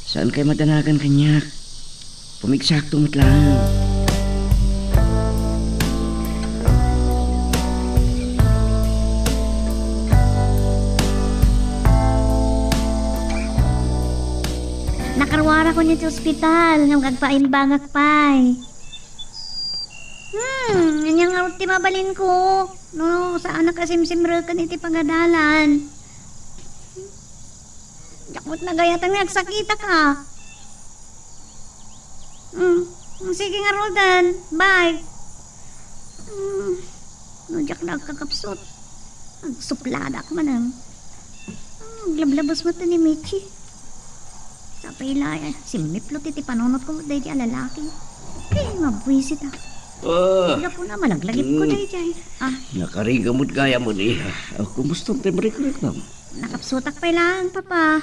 Saan kay madanagan kaniak? Pumigsakto met laeng. Nakaruarakon iti ospital, ngem agpaimbagak pay. Hmm, ania ngarud ti mabalinko? No, saanak a simsimreken iti pagadalan. Diak met nagayatan nga agsakitak, a. Hmm, sige ngaruden. Bye. Hmm, no diak la agkakapsut, agsupladak manen. Hmm, aglablabes met ni Michi. Sapay la, eh, simmiplot iti panunotko met daydi a lalaki. Ay, mabuisit, a. Ah. Gapuna, malaglagipko, mm, daydiay. Ah. Nakarigat met gayam, iha. Ah, kumusta ti marikriknam? Nakapsutak pay laeng, Papa.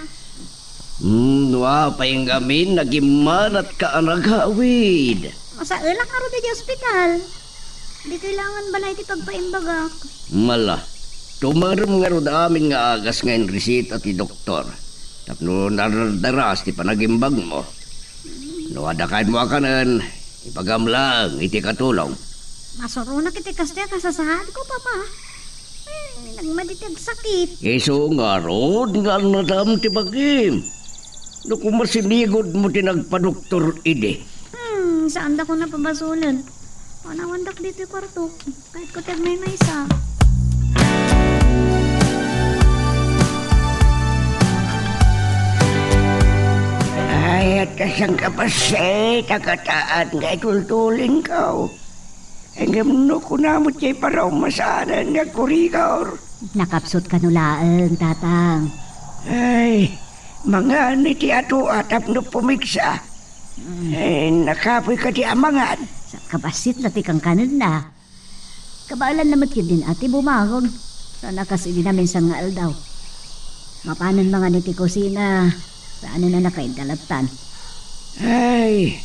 Hmm, no apay ngamin, nagimmanatka a nagawid. Masaelak ngarud iti ospital. Di kailangan balay ti pagpaimbagak. Mala, tumerem ngarud amin nga agas nga inresita ti doktor tapno nadardaras ti panagimbagmo. No adda kayatmo a kanen, ibagam laeng iti katulong. Masuronak iti kastoy a kasasaadko, Papa. Eh, nagmadi ti agsakit. Isu ngarud nga annadam ti bagim. No koma sinigudmo ti nagpadoktor idi. Hmm, saandakon a pabasolen. Panawandak ditoy kuarto. Kayatko ti agmaymaysa. Ay, at kasang kapasay, tagataan nga itultulinko. Ngem no kunam met ti paraumasanen nga agkurigor. Nakapsut kano laeng, Tatang. Ay, mangan iti atoa tapno pumigsa. Mm. Eh, nakapoy kadi a mangan. Sa kabassit na ti kankanenna. Kabaelanna met ketdin a ti bumangon. Saan a kas idi naminsan nga aldaw. Mapanen mangan iti kusina. Saanen a nakaidda lattan. Ay,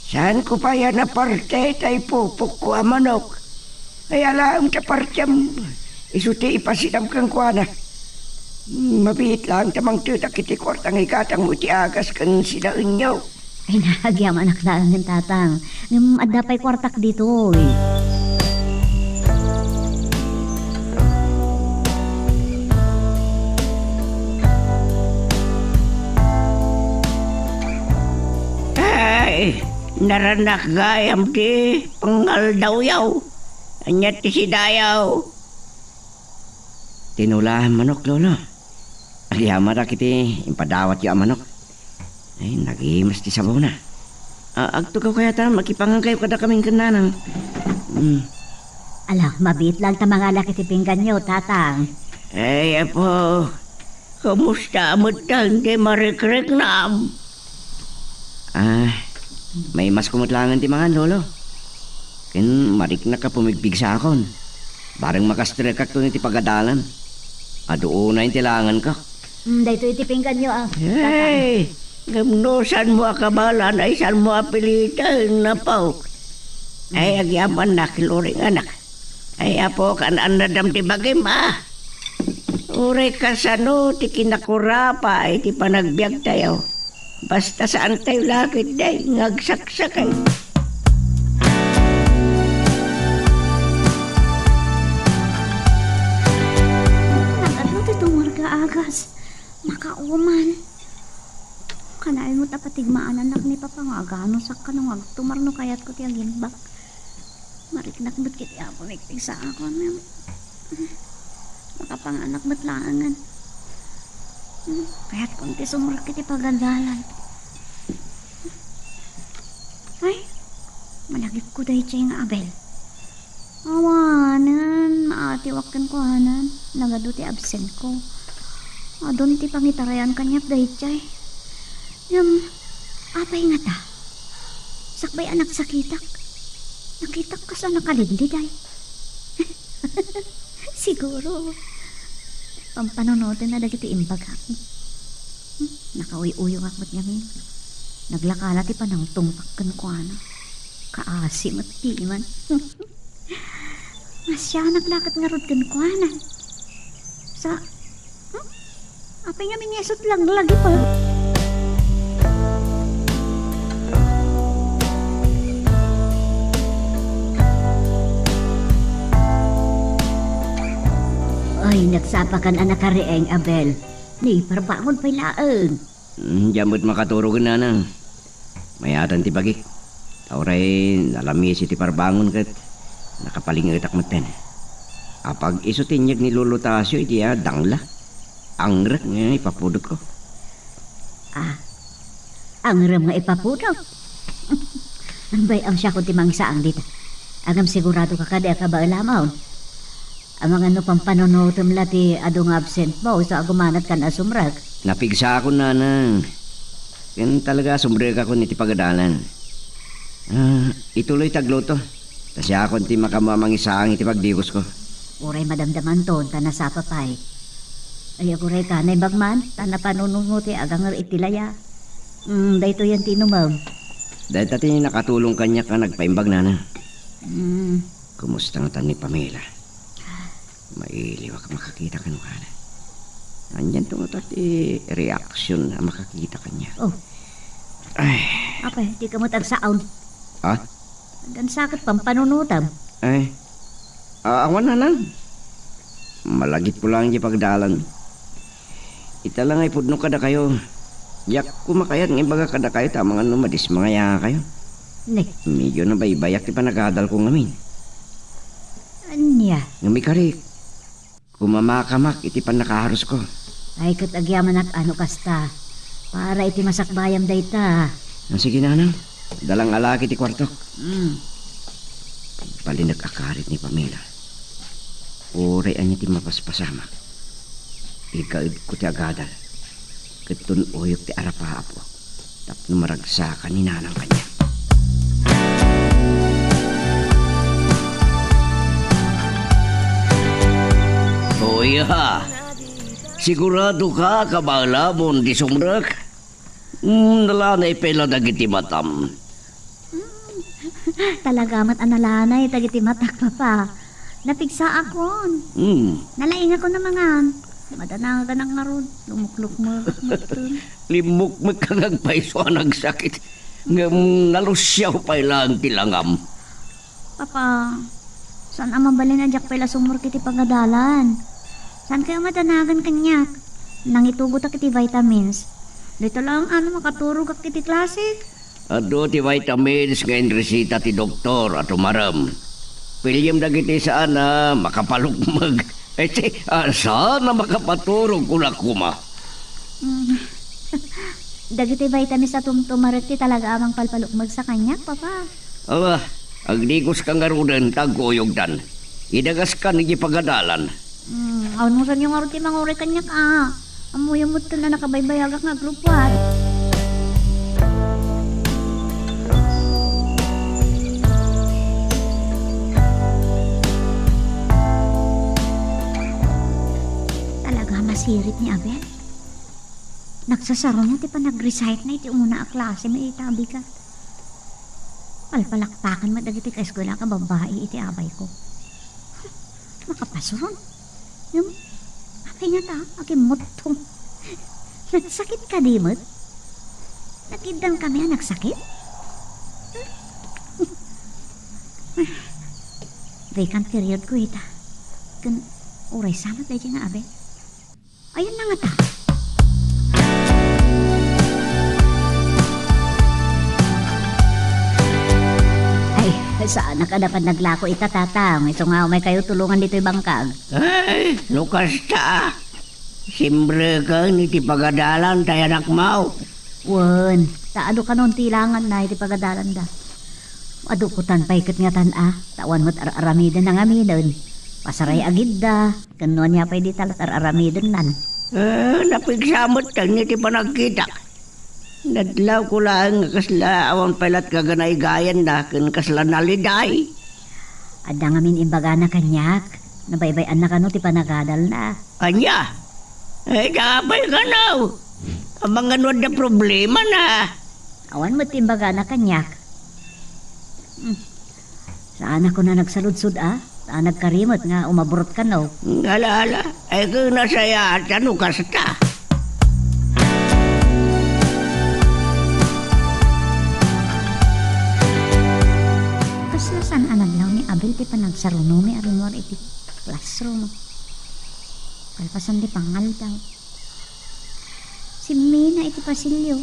saanko pay a naparte tay pupokko a manok. Ay, alaem ta partiam. Isu ti ipasidam kenkuana. Mabiit laeng ta mangtedak iti kuarta nga igatangmo iti agas ken sinaenyo. Ay, nagyamanak laengen, Tatang. Ngem adda pay kuartak ditoy. Ay, naranak gayam ti pangaldawyaw. Ania ti sidayaw? Tinula a manok, Lolo. Agyamanak iti impadawatyo a manok. Ay, nagimas ti sabawna. A-, agtugaw kayata, makipangankayo kadakamin ken nanang. Mm. Ala, mabiit lang ta mangalak iti pingganyo, Tatang. Ay, apo, kumusta met dayta ti marikriknam? Ah, maimasko met laengen ti mangan, Lolo. Ken mariknak a pumigpigsakon. Bareng makastrekakton iti pagadalan. Adu unay ti laengenko. Mm, daytoy iti pingganyo, ah, Tatang. Hey! Ngem no saanmo a kabaelan, ay saanmo a piliten, apo. Ay, mm, agyamanak, Loring anak. Ay, apo, kaan-annadam ti bagim, a? Uray kasano ti kinakurapa iti panagbiagtayo. Basta saantayo la ketdi nga agsaksakit. Nagadu ti tumarga agas. Makauman. Kanayon met a patigmaanannak ni Papa nga aganusak kano nga agtumar no kayatko ti agimbag. Mariknak met ket ti Apo migpigsaakon, ngem makapanganak met laengen. Kayatkon ti sumrek iti pagadalan. Ay, malagipko daydiay nga Abel. Awanen, maatiwak kenkuana. Nagadu ti absentko. Adun ti pangitarayan kaniak daydiay. Ngem, apay ngata? Sakbay a nagsakitak, nakitak kas a nakalidliday. Siguro, pampanunotenna dagiti imbagak. Hmm, nakauy-uyongak met ngamin. Naglakala ti panangtungpak kenkuana. Kaasi met diay man. Masianak la ket ngarud kenkuana. Sa, hmm? Apay ngamin nga isut' laglagip, a? Ay, nagsapakan a nakariing, Abel. Naiparbangon pay laeng. Mm, diak met makaturagen, nanang. Mayatan ti bagik. Ta uray nalamis iti parbangon ket nakapaling-etak metten. Apag isu ti inyeg ni Lolo Tasio iti, a, dangla. Angrek nga ipapudotko. A, angrem nga ipapudot? Bay, ang siakon ti mangisaang dita. Agam siguradoka kadi a kabaelamon. Amangan no pampanunotem la ti adu nga absentmo, isu a gumanatkan a sumrek. Napigsaakon, nanang. Ken talaga, sumrekakon iti pagadalan. A, ituloy ti agluto. Ta siakon ti makaammo a mangisaang iti pagdigusko. Uray madamdamanton, ta nasapa pay. Ay, agurayka, naimbag man, ta napanunotmo ti aganger iti laya. Mm, daytoyen ti inumem. Dayta ti nakatulong kaniak a nagpaimbag, nanang. Mm. Kumusta ngata ni Pamela? Mailiwak a makakita kenkuana. Anianto ngata ti reaksyon a makakita kaniak? Oh. Ay. Apay, dika met agsao. Ha? Agsaksakit pampanunotem. Ay. A-, awan, nanang. Malagipko laeng diay pagdalan. Ita la nga ipudno kadakayo. Diak koma kayat nga ibaga kadakayo ta amangan no madismayakayo. Ne. Medyo nabaybayak ti panagadalko ngamin. Ania? Ngem ikarik, kumamakamak iti pannakaharusko. Ay, ket agyamanak a no kasta. Para iti masakbayam dayta. A, sige, nanang. Dalang alak iti kuartok. Mm. Balinek a karit ni Pamela. Uray ania ti mapaspasamak, igaedko ti agadal ket tun-oyek ti arapaapko tapno maragsakan ni nanang kaniak. Kuya! Sigurado ka, kabaelamon ti sumrek? Hmm, nalanay pay la dagiti matam. Hmm. Talaga met a nalanay dagiti matak, Papa. Napigsaakon. Hmm. Nalaingakon a mangan. Madanagan ngarud, lumuklukmegak metten. Limmukmeg ka nga agpayso a nagsakit. Ngem nalusiaw pay laeng ti langam. Papa, saan a mabalin a diak pay la sumrek iti pagadalan. Saan kayo madanagan kaniak? Nangitugotak iti vitamins. Dayta laeng a no makaturogak iti klase. Adu ti vitamins nga inresita ti doktor a tumarem. Piliem dagiti saan a makapalukmeg. Ay, ti, ah, saan a makapaturog, kuna koma. Mm. Dagiti vitamins a tumtumarek ti talaga a mangpalpalukmeg sa kaniak, Papa. Awa, agdigos ka ngaruden, ta agkuyogdan. Idagas ka iti pagadalan. Mm, awan mo sanyo ngarud ti manguray kaniak, a. Ammoyo met ken a nakabaybayagak nga agrupwat. Talaga, masirit ni Abel. Nagsasaruna ti panag-recite na iti umuna a klase, may ita a bigat. Palpalakpakan met dagiti kaeskuela a babbai iti abayko. Makapasuron. Ngem, apay nga ta, agimmutto. Nagsakit kadi met? Nakiddan kami a nagsakit? Vacant period ko ita. Ken uray sa met daydi nga Abel. Ayan na nga ta. Ay, saan a kada panaglako ita, Tatang? Isu nga umay kayo tulongan ditoy bangkag. Ay, no kasta, simreken iti pagadalan ti anakmo. Wen, ta adu kanon ti ilanganna iti pagadalanda. Adu kutan pay ket ngatan a, ta awan met ar-aramiden nangaminen. Pasaray agidda. Ken no ania pay dita la ar-aramidennan. Eh, napigsa met ken iti panagkitak. Nadlawko laeng nga kasla awan pay lat kaganaygayanna ken kasla naliday. Adda ngamin imbagana kaniak. Nabaybay-anna kano ti panagadalna. Ania? Eh, da pay kano? Amangan no adda problemana. Awan met ti imbagana kaniak. Hmm. Saan a kuna nagsaludsod a? Saan nagkarimet nga umabrot kano? Ala, ala. Ay, ken nasayaat a no kasta. Kasla saan a nadlaw ni Abel ti panagsarunomi a rimmuar iti classroom. Kalpasan ti pangaldaw. Simmina iti pasilio.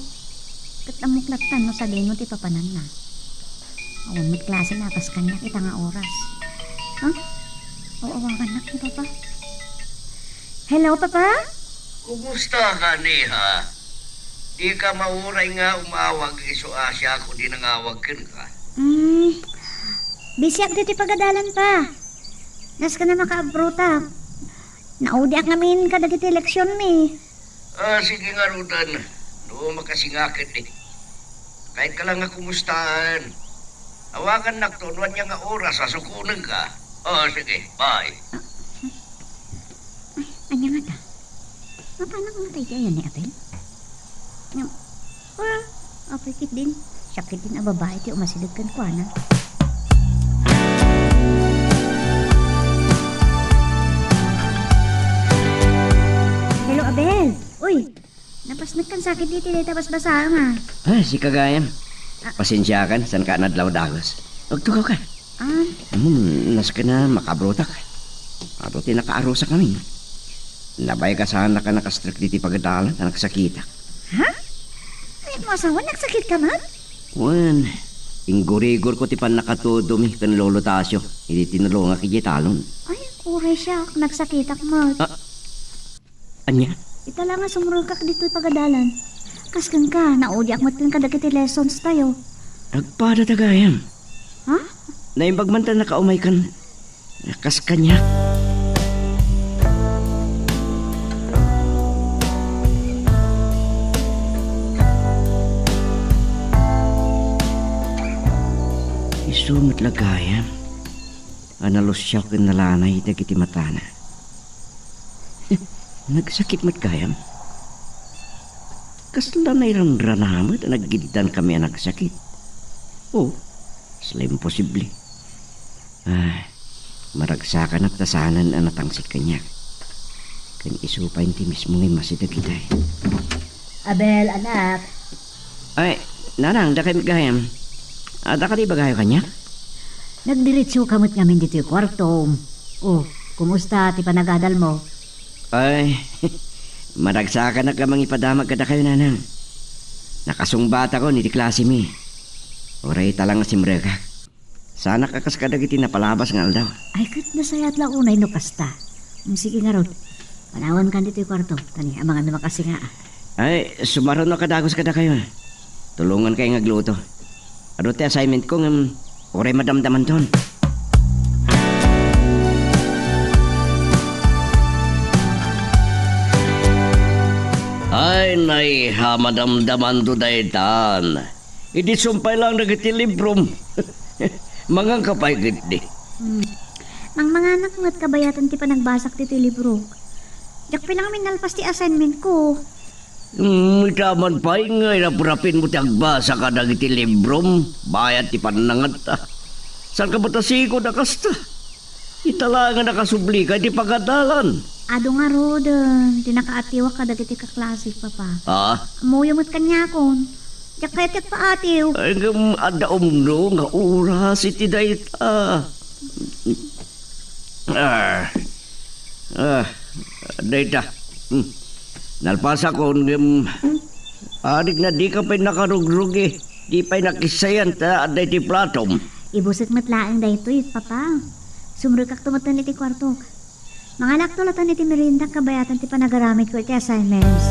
Ket ammok latta no sadino ti papananna. Awan met klase napas kaniak ita nga oras. Ha? Aw-awagannak ni Papa. Hello, Papa? Kumusta ka, Neha? Dika mauray nga umawag isu a siak ti nangawag kenka. Hmm, bisiak ditoy pagadalan, Pa. Nasken a makaabrotak. Naudiak ngamin kadagiti leksionmi. Ah, sige ngaruden, no makasingaketdi. Kayatko la nga kumustaen. Awagannakto no ania nga oras a sukonenka. Oh, sige, bye. Ay, ania ngata? Mapanak ngata iti ayan ni Abel? Ngem, ah, apay ketdin, siak ketdin a babai ti umasideg kenkuana. Hello, Abel. Uy, napasnekkan sakit iti dayta basbasaem, a. Ah, sika gayam. Ah. Pasensiakan, saanka a nadlaw dagus. Agtugawka. Ah. Hmm, nasken a makaabrotak. Adu ti nakaarusakami. Nabayka saan a nakastrek ditoy pagadalan a nagsakitak. Ha? Kayatmo a sawen, nagsakitka met? Wen, inggurigorko ti pannakatudomi ken Lolo Tasio idi tinulongak idiay talon. Ay, uray siak, nagsakitak met. Ah, ania? Ita la nga sumrekak ditoy pagadalan. Kas kenka, naudiak met ken kadagiti lessons tayo. Agpadata gayam. Ha? Naimbag man ta nakaumay kan Kas kaniak. Isu met la gayam a nalusiaw ken nalanay dagiti matana. Nagsakit met gayam? Kasla nairanrana met a naggiddan kami a nagsakit? Oh, kasla imposible. Ah, maragsakanak ta saanen a natangsit kaniak. Ken isu pay ti mismo nga immasideg itay. Abel, anak. Ay, nanang, dakay met gayam. Adda kadi ibagayo kaniak? Nagdiretso ka met ngamin ditoy kuartom. Oh, kumusta ti panagadalmo? Ay, maragsakanak a mangipadamag kadakayo, nanang. Nakasungbatakon iti klasemi. Uray ita la nga simrekak. Saanak a kas kadagiti napalabas nga aldaw. Ay, ket nasayaat la unay no kasta. Mm, sige ngarud. Panawankan ditoy kuarto. Kani, amangan no makasinga. Ay, sumaruno a kadagus kadakayo. Tulongankayo nga agluto. Adu ti assignmentko ngem uray madamdamanton. Ay, naiha, madamdamanto daytan. Idi sumpay lang dagiti librom. Manganka pay ketdi. Hmm. Mangmanganak met kabayatan ti panagbasak ditoy libro. Diak pay lang nalpas ti assignmentko. Hmm, ita man pay nga irap-rapinmo ti agbasa kadagiti librom, bayat ti pannangatta. Saan ka met a sigud a kasta? Ita laeng a nakasublika iti pagadalan. Adu ngaruden ti nakaatiwak kadagiti kaklasek, Papa. Ah? Ammoyo met kaniakon. Diak kayat ti agpaatiw. Ay, ngem adda umno nga oras iti dayta. Ah. Ah, dayta. Hmm. Nalpasakon, ngem adik na dika pay nakarugrugi. Di pay nakisayan ta adda iti platom. Ibusek met laeng daytoy, Papa. Sumrekakto metten iti kuartok. Mangalakto latta iti merienda kabayatan ti panagaramidko iti assignments.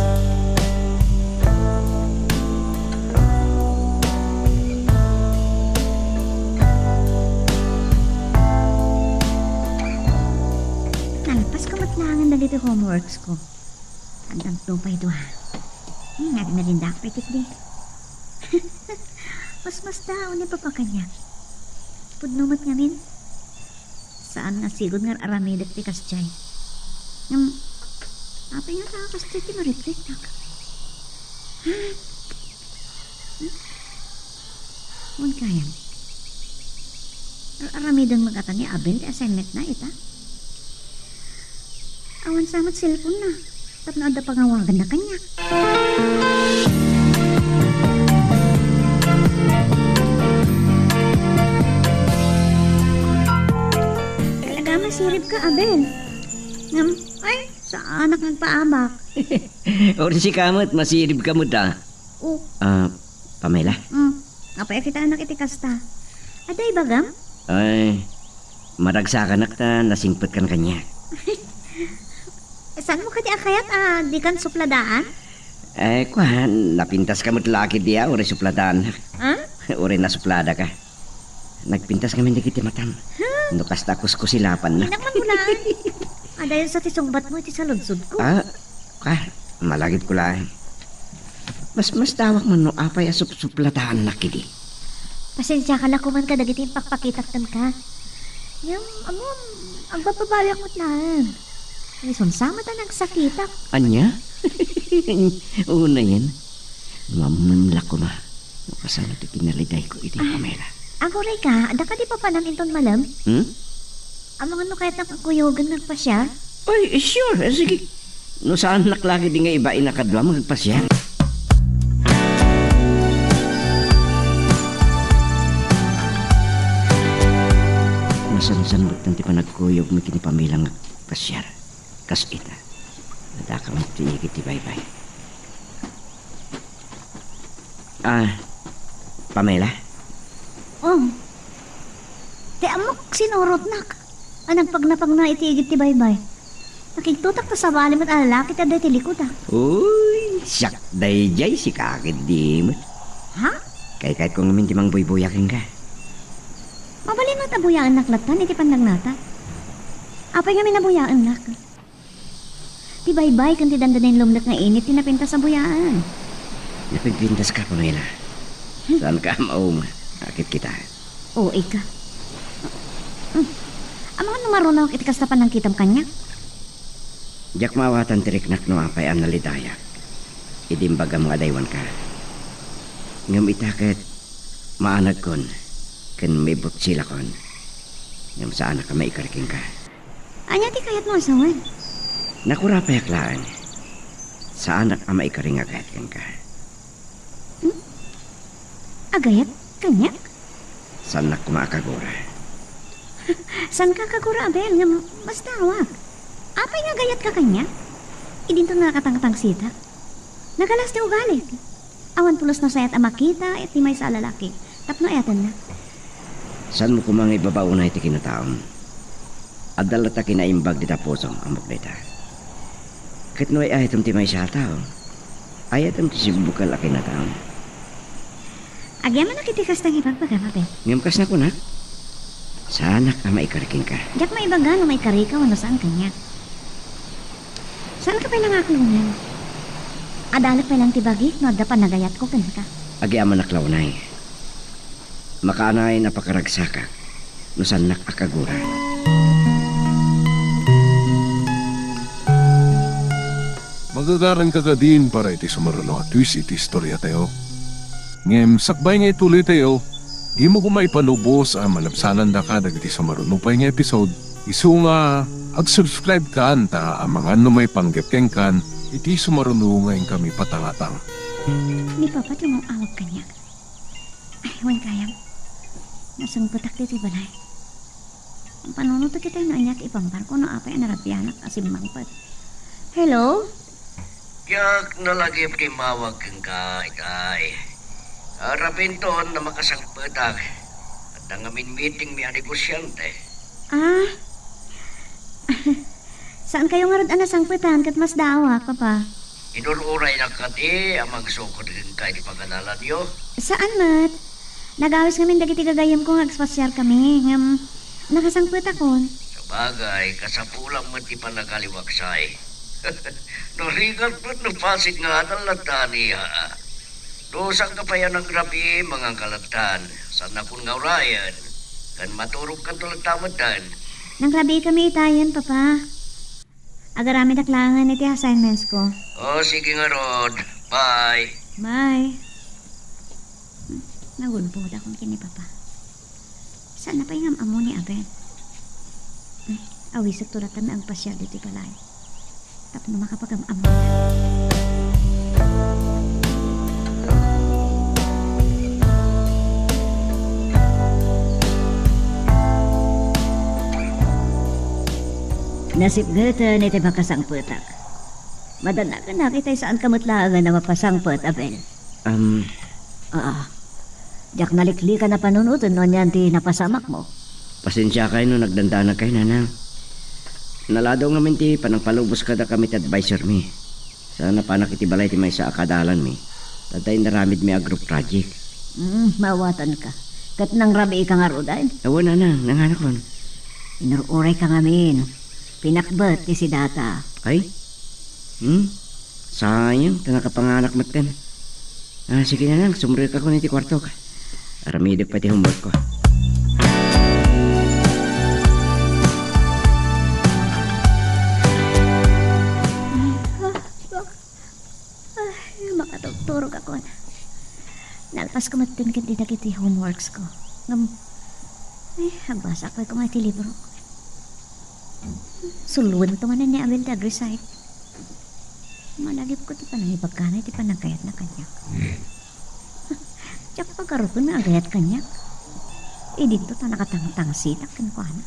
Nalpasko met laengen dagiti homeworksko. Andang tupay dua. Hmm, nagmeriendaak pay ketdi. Mas, mas tao ni Papa kaniak. Pudno met ngamin. Saan nga sigud nga ar-aramidek ti kasdiay. Ngem, apay nga ta kasdiay ti marikritak? Wen gayam. Ar-aramiden met ngata ni Abel ti assignmentna ita? Awan sa met cellphonena. Tapno adda pangawaganna kaniak. Talaga masirib ka, Abel. Ngem, ay, saanak nga agpaabak. Or sika met, masirib ka met, ah. Oh. Ah, Pamela? Hmm. Apay a kitaenak iti kasta? Adda ibagam? Ay, maragsakanak ta nasingpetkan kaniak. Saanmo kadi a kayat a dikan supladaan? Eh, kuan, napintaska met la ketdi a uray supladaannak. Ha? Uray nasupladaka. Nagpintas ngamin dagiti matam. Huh? No kasta, kuskusilapannak. Ina, mangulaen. Adayon sa ti sungbatmo iti saludsodko. Ah, ka, malagipko laeng. Mas, mas dawak man no apay a supsupladaannak idi. Pasensiaka la koman kadagiti impakpakitak kenka. Ngem, ammom, agbababawiak met laeng. Isunsa met a nagsakitak. Ania? Unayen, no ammom la koma no kasano ti kinalidayko iti, ah, Pamela. Aguray ka, adda kadi papanam inton malem? Hmm? Amangan no kayatnak a kuyogen nga agpasiar? Ay, sure. Eh, sige. No saannak la ketdi nga ibain a kaduam nga agpasiar. Masansan met ti panagkuyogmi ken ni Pamela nga agpasiar. Kas ita, adda ka met ti igid ti baybay. Ah, Pamela? Oh. Ti ammok, sinurotnak a nagpagnapagna iti igid ti baybay. Nakigtotak ta sabali met a lalaki ti adda iti likuda. Uy, siak daydiay, sika ketdi met. Ha? Kaykayatko ngamin ti mangbuybuya kenka. Mabalin met a buyaennak lattan iti pannagnata. Apay ngamin a buyaennak? Ti baybay ken ti dandanayon lumnek nga init ti napintas a buyaen. Napinpintaska, Pamela. Hmm. Saanka a mauma. Akit kita. Oo, ika. Hmm. Amangan no marunawak iti kasta panangkitam kaniak? Diak maawatan ti riknak no apay a nalidayak idi imbagam nga adaywanka. Ngem ita ket maanagkon ken maibutsilakon. Ngem saanak a maikari kenka. Ania ti kayatmo a sawen? Nakurapayak laeng. Saanak a maikari nga agayat kenka. Hmm? Agayat kaniak? Saannak koma a kagura. Saanka a kagura, Abel, ngem masdaawak. Apay nga agayatka kaniak? Idinto nakatangtangsitak. Nagalas ti ugalik. Awan pulos no sayaat a makita iti maysa a lalaki tapno ayatenna. Saanmo koma nga ibabaonay ti kinataom? Adda latta kinaimbag dita pusom, ammok dayta. Ket no ay-ayatem ti maysa a tao, ayatem ti sibukel a kinataom. Agyamanak iti kasta nga ibagbagam, Abel. Ngem kas nakunak, saanak a maikari kenka. Diak maibaga no maikarika wenno saan kaniak. Saanka pay la nga aklonen? Adalek pay laeng ti bagik no adda panagayatko kenka. Agyamanak la unay. Makaanayon a pakaragsakak no saannak a kagura. Magagaranka kadin para iti sumaruno a twist iti istoriatayo. Ngem sakbay nga ituloytayo, dimo koma ipalubos a malabsanandaka dagiti sumaruno pay nga episode, isu nga ag-subscribe-kan ta amangan no maipanggep kenkan iti sumaruno nga inkami patangatang. Ni Papa ti umaw-awag kaniak. Ay, wen gayam. Nasangpetak ditoy balay. Panunotek itay no aniak ipambarko no apay a narabianak a simmangpet. Hello? Diak nalagip ti immawag kenka, itay. Arabinton a makasangpetak. Adda ngamin meetingmi a negosiante. Ah. Saankayo ngarud a nasangpetan ket masdaawak, Papa? Inur-uraynak kadi a magsukod kenka iti pagadalanyo? Saan met. Nagawis ngamin dagiti gagayyemko nga agspasiarkami, ngem nakasangpetakon. Sabagay, kasapulan met ti panagaliwaksay. Narigat met no pasit nga adal latta ania. No saanka pay a nangrabii, manganka lattan. Saannakon nga urayen. Ken maturogkanto latta metten. Nangrabiikami itayen, Papa. Agaramidak laengen iti assignments ko. O, sige ngarud. Bye. Bye. Hmm, nagulbodakon ken ni Papa. Saan a pay nga am-ammo ni Abel? Hmm, awisekto latta nga agpasiar ditoy balay. Tapno makapagam-ammo. Nasipngetan iti makasangpetak. Madanagannak itay saanka met laengen a mapasangpet, Abel. Am. Aa. Diak naliklikan a panunoten no anian ti napasamakmo. Pasensiakay no nagdandanagkay, nanang. Naladaw ngamin ti panangpalubos kadakami ti advisormi. Saan a panak iti balay ti maysa a kadalanmi. Ta adda inaramidmi a group project. Mm, maawatanka. Ket nangrabiika ngaruden? Awan, nanang, nanganakon. Inur-urayka ngamin. Pinakbet ti sidata. Ay? Hmm? Sayang, ta nakapanganak metten. Ah, sige, nanang, sumrekakon iti kuartok. Aramidek pay ti homework ko. Ay, makaturturogakon. Nalpasko metten ketdi dagiti homeworks ko. Ngem, ay, agbasak pay koma iti libro. Sulwento manen ni Abel ti ag-recite. Malagipko ti panangibagana iti panagayatna kaniak. Diak pagarupen nga agayat kaniak. Idinto ta nakatangtangsitak kenkuana.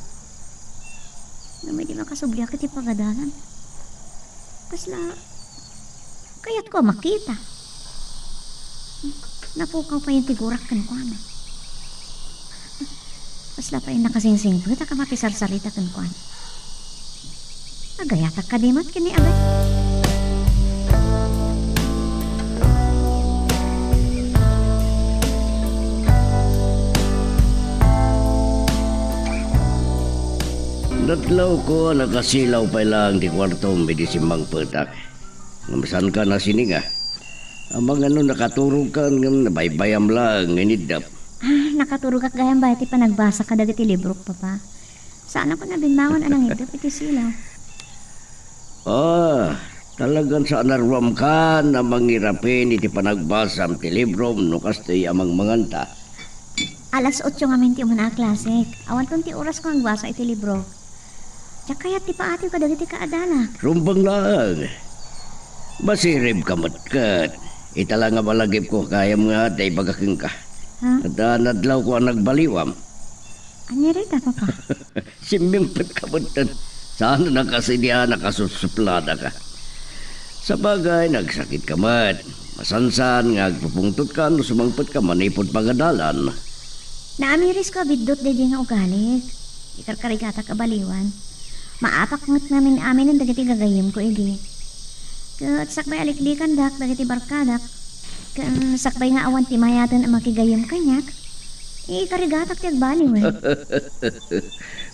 Ngem idi makasubliak iti pagadalan, kasla kayatko a makita. Napukaw pay ti gurak kenkuana. Kasla pay nakasingsingpetak a makisarsarita kenkuana. Agayatak kadi met ken ni Abel? Natlawko a nakasilaw pay laeng ti kuartom idi simmangpetak. Ngem saanka nasininga? Amangan no nakaturogkan ngem nabaybayam laeng nga iniddep. Ah, nakaturogak gayam bayat ti panagbasa kadagiti librok, Papa. Saanakon a binnawan a nangiddep iti silaw. Ah, talagan saan a ruamkan a mangirapin iti panagbasam ti librom no kastoy a mangmanganta. Alas otso ngamin ti umuna a klasek. Awanton ti orasko nga agbasa iti libro. Diak kayat ti paatiw kadagiti kaadalak. Rumbeng laeng. Masiribka met ket. Ita la nga malagipko, gayam nga adda ibaga kenka. Ha? Adda nadlawko a nagbaliwam. Ania dayta, Papa? Simmingpetka metten. Saan a nakasidian a kasusupladaka. Sabagay, nagsakitka met. Masansan nga agpupungtotka no sumangpetka manipud pagadalan. Naamirisko a biddut daydiay nga ugalik. Ikarkarigatak a baliwan. Maapak met ngamin-aminen dagiti gagayyemko idi. Ket sakbay a liklikandak dagiti barkadak. Ken sakbay nga awan ti mayaten a makigayyem kaniak, ikarigatak ti agbaliwen.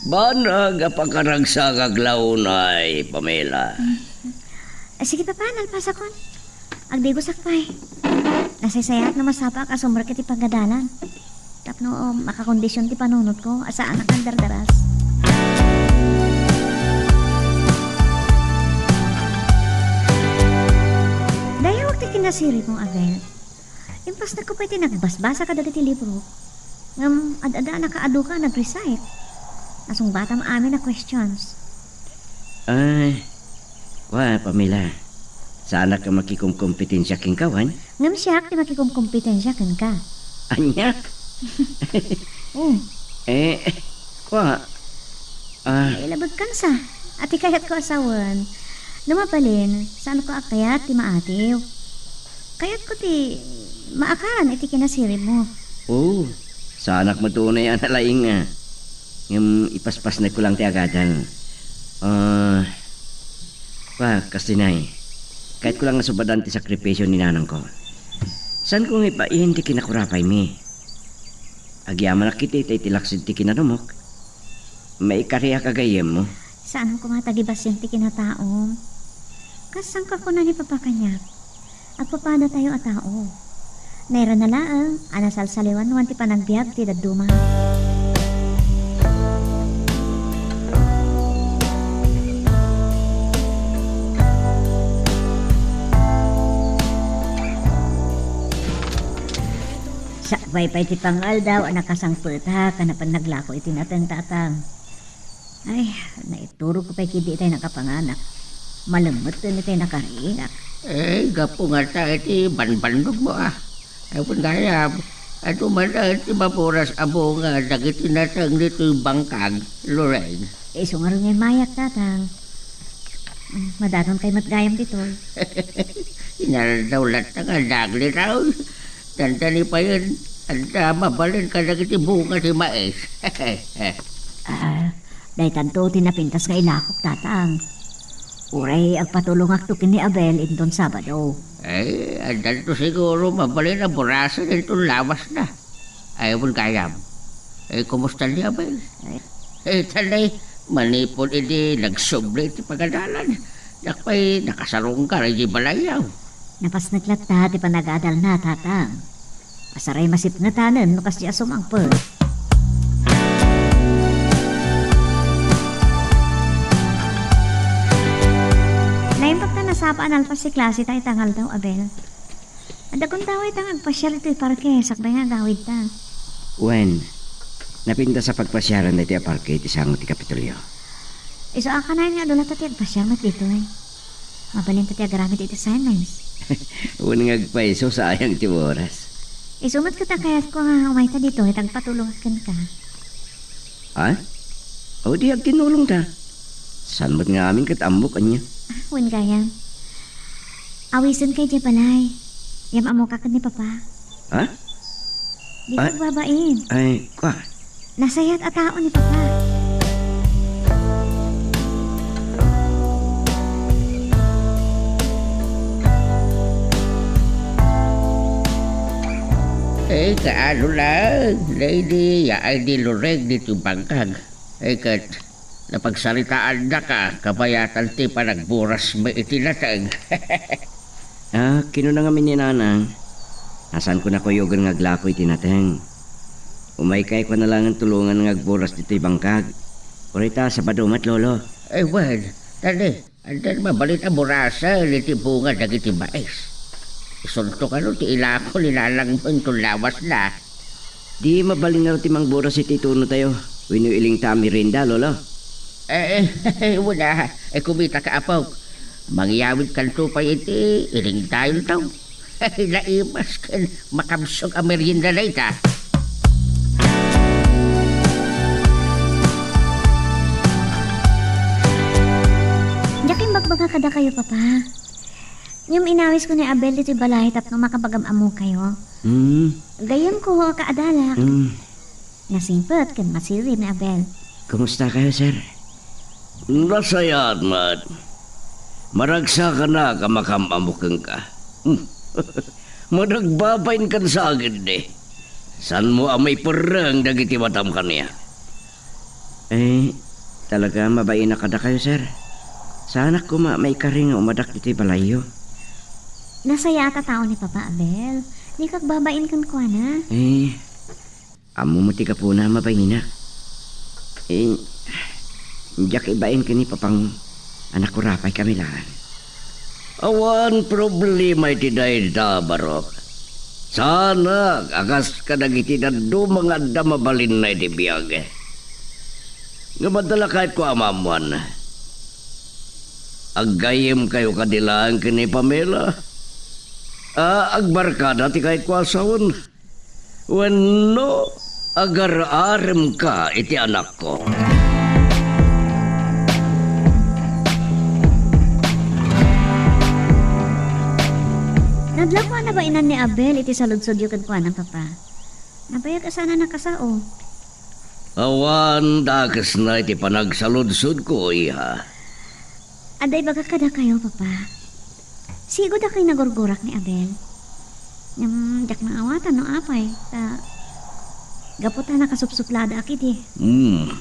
Banag a pakaragsakak la unay, Pamela. Ah, sige, Papa, nalpasakon. Agdigosak pay. Nasaysayaat no masapaak a sumrek iti pagadalan. Tapno, um, makakondision ti panunotko a saanak nga agdardaras. Dayawak ti kinasiribmo, Abel. Impasnekko pay ti nagbasbasa kadagiti libro. Ngem ad-adda a nakaadu ka a nag-recite. Nasungbatam amin a questions. Ay, kua, Pamela. Saanak a makikomkompetensia kenka, wen? Ngem siak ti makikomkompetensia kenka. Ania? Oh. Eh, kua, ah. Ay, labegkan sa. Ati kayatko a sawen. No mabalin, saanko a kayat ti maatiw. Kayatko ti maakaran iti kinasiribmo. Oh, saanak met unay a nalaing, ah. Ngem ipaspasnekko lang ti agadal. Ah, pa, kastinay. Kayatko lang nga subadan ti sakripisio ni nanangko. Saanko nga ipain ti kinakurapaymi. Agyamanak iti, iti, iti laksid ti kinanumok. Maikariak a gayyemmo. Saan koma ta gibasin ti kinataom. Kas saan ka kuna ni Papa kaniak? Agpapadatayo a tao. Nairana laeng a nasalsaliwanwan ti panagbiag ti dadduma. Sakbay pay ti pangaldaw a nakasangpetak a napan naglako iti nateng, Tatang. Ay, naiturogko pay ketdi itay nakapanganak. Malemmetten itay nakariingak. Eh, gapu ngata iti banbannogmo, ah. Ay, wen gayam, adu man ti maburas a bunga dagiti nateng ditoy bangkag, Lorraine. Isu ngarud nga immayak, Tatang. Mm, madanonkay met gayam ditoy. Inaldaw latta nga naglitaw. Dandani payen, adda mabalin kadagiti bunga ti mais. Ah, daytanto ti napintas nga ilakok, Tatang. Uray agpatulongakto ken ni Abel inton Sabado. Ay, addanto siguro mabalin a burasen inton lawasna. Ay, wen gayam. Eh, kumusta ni Abel? Ay. Eh, tanay, manipud idi nagsubli ti pagadalan, diak pay nakasarunggar idi balayyo. Napasnek latta ti panagadalna, Tatang. Asaray masipngetanen no kasdi a sumangpet. Naimbag ta nasapa a nalpas ti klase ta ita nga aldaw, Abel. Adda kundawa ita nga agpasiar ditoy parke, sakbay nga agawidta. Wen, napintas a pagpasiaran daytoy a parke iti sango ti Kapitolyo. Isu a kanayon nga adu latta ti agpasiar met ditoy. Mabalinta ti agaramid iti assignments. Wen nga agpayso, sayang ti oras. Isu met ket a kayatko nga umayta ditoy, ta agpatulongak kenka. Ha? O di agtinulongta. Saan met nga amin ket ammok ania? Ah, wen gayam. Awisenka idiay balay. Ngem ammoka ket ni Papa. Ha? Dika agbabain. Ay, kua. Nasayaat a tao ni Papa. Eh, kaano lang, Lady, yaay ni Lorraine ditoy bangkag. Eh, ket napagsaritaannaka, kabayatan ti panagburasmi iti nateng. Ah, kinuna ngamin ni Nanang, a saanko nakuyogen nga aglako iti nateng. Umaykay kua laengen tulongan nga agburas ditoy bangkag. Uray ta Sabado met, Lolo. Eh, wen, Tadi, addan mabalin a burasen iti bunga dagiti bais. Isunto kano ti ilako ni nanangmo inton lawasna. Di mabalin ngarud ti mangburas iti tunotayo wenno ilingta a merienda, Lolo? Eh, eh, wala. Eh, kumitaka, apok. Mangyawidkanto pay iti ilingtayonto. Naimas ken makabsog a merienda dayta. Diak imbagbaga kadakayo, Papa. Ngem inawisko ni Abel ditoy balay tapno makapag-am-ammokayo. Hmm. Gayyemko a kaadalak. Hmm. Nasingpet ken masirib ni Abel. Kumustakayo, sir? Nasayaat met. Maragsakanak a makaam-ammo kenka. Hmm. Managbabain ken sa ketdi. Saanmo a maiperreng dagiti matam kaniak? Eh, talaga mabainak kadakayo, sir. Saanak koma maikari nga umadak ditoy balayyo. Nasayaat a tao ni Papa Abel. Dika agbabain kenkuana. Eh, ammo met ti gapuna a mabainak. Eh, diak ibain ken ni Papang a nakurapay kami laeng. Awan problema iti dayta, Barok. Saanak a kas kadagiti dadduma nga adda mabalinna iti biag. Ngem adda la kayatko a maammoan. Aggayyemkayo kadi laeng ken ni Pamela? A, agbarkada ti kayatko a sawen. Wenno agar-aremka iti anakko? Nadlaw a nabainan ni Abel iti saludsodyo kenkuana, Papa. Nabayag a saan a nakasao. Awan dakesna iti panagsaludsodko, iha. Adda ibagak kadakayo, Papa. Sigud a kay nagurgurak ni Abel. Ngem diak maawatan no apay, ta gapu ta nakasupsupladaak idi. Hmm.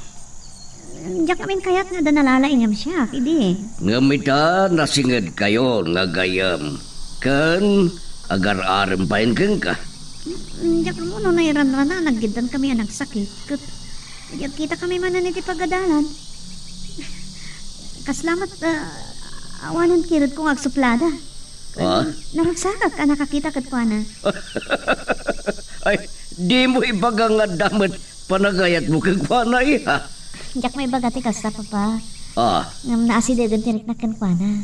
Diak amin kayat nga adda nalalaingam siak idi. Ngem ita, nasingedkayon nga gayyem ken agar-arem payen kenka. Mm, diak ammo no nairanrananak, giddan kami a nagsakit, ket idi agkita kami manen iti pagadalan. Kasla met, ah, awanen kiredko nga agsuplada. Ah? Naragsakak a nakakita kenkuana. Ay, dimo ibaga nga adda met panagayatmo kenkuana, iha? Diak maibaga ti kasta, Papa. Ah. Ngem naasidegen ti riknak kenkuana.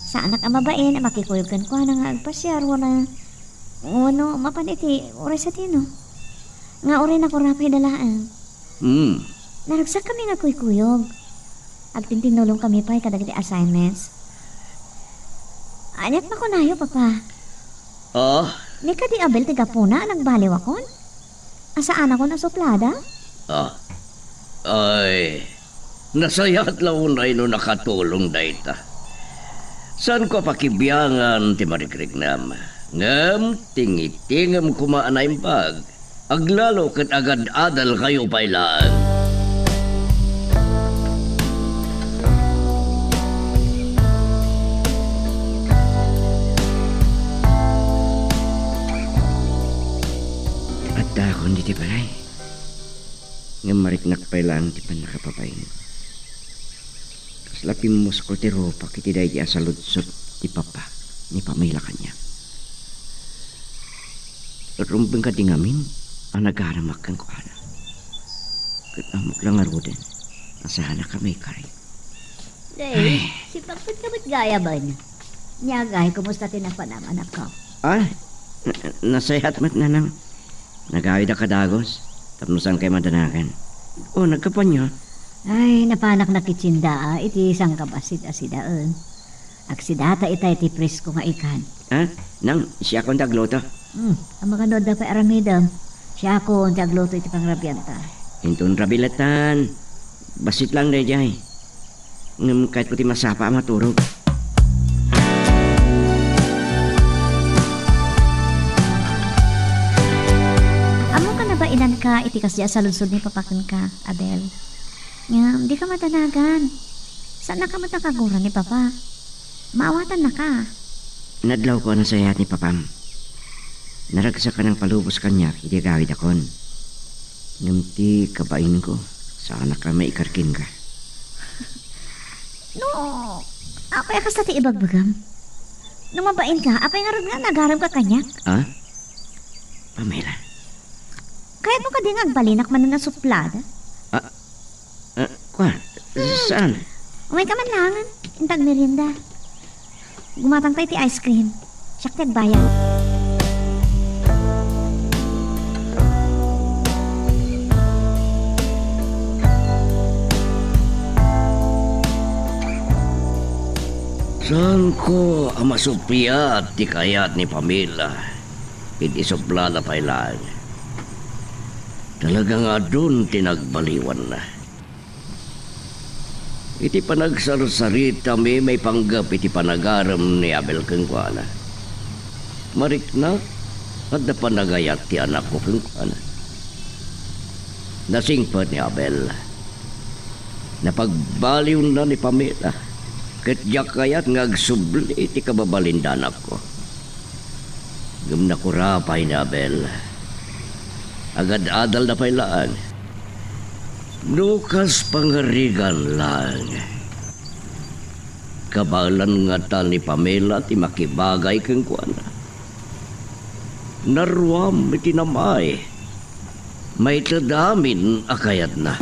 Saanak a mabain a makikuyog kenkuana nga agpasiar wenno, wenno mapan iti uray sadino. Nga uray nakurapayda laeng. Hmm. Naragsakkami nga kuykuyog. Agtintinnulongkami pay kadagiti assignments. Aniat makunayo, Papa? Ah? Ni kadi Abel ti gapuna a nagbaliwakon? A saanakon a suplada? Ah. Ay, nasayaat la unay no nakatulong dayta. Saanko a pakibiangan ti marikriknam, ngem tingitingem koma a naimbag. Aglalo ket agad-adalkayo pay laeng. Addaakon ditoy balay. Ngem mariknak pay laeng ti pannakababain. Kasla pimmusko ti rupak iti daydi a saludsod ti Papa ni Pamela kaniak. Rumbeng kadi ngamin a nagaramak kenkuana. Ket ammok la ngaruden a saanak a maikari. Day, ay, sipagpet ka met gayamen. Nia, agay, kumusta ti napanam, anakko? Ah, na-, nasayaat met, Nanang. Nagawidak a dagus, tapno saankay madanagan. O, nagkapanyo? Ay, napanak nakitsinda, ah, iti sangkabassit a sidaen. Agsidata ita iti presko nga ikan. Ah, Nang, siakon ti agluto. Hmm, ammok no adda pay aramidem. Siakon ti agluto iti pangrabianta. Inton rabii latta. Bassit laeng daydiay. Ngem kayatko ti masapa a maturog. Ammok a nabainanka iti kasdi a saludsod ni Papa kenka, Abel. Ngem dika madanagan. Saannaka met a kaguran ni Papa. Maawatannaka. Nadlawko a nasayaat ni Papam. Naragsak a nangpalubos kaniak idi agawidakon. Ngem ti kabainko, saanak a maikar kenka. No, apay a kasta ti ibagbagam? No mabain ka, apay ngarud nga nagarem ka kaniak? Ah? Pamela. Kayat mo kadi nga agbalinak manen a suplada? Ah, ah, kwan? Saan? Umay ka man lang. Intag merienda. Gumatang tayo ti ice cream. Siak ti agbayad. Saanko a masuppiat ti kayat ni Pamela idi suplada pay laeng. Talaga nga adun ti nagbaliwanna. Iti panagsarsaritami maipanggep iti panagarem ni Abel kenkuana. Mariknak, adda panagayat ti anakko kenkuana. Nasingpet ni Abel. Napagbaliwna ni Pamela, ket diak kayat nga agsubli ti kababalinda anakko. Ngem nakura pay ni Abel. Agad-adalna pay laeng. No kas pangarigan laeng, kabaelan ngata ni Pamela ti makibagay kenkuana. Naruam iti namay. Maited amin a kayatna.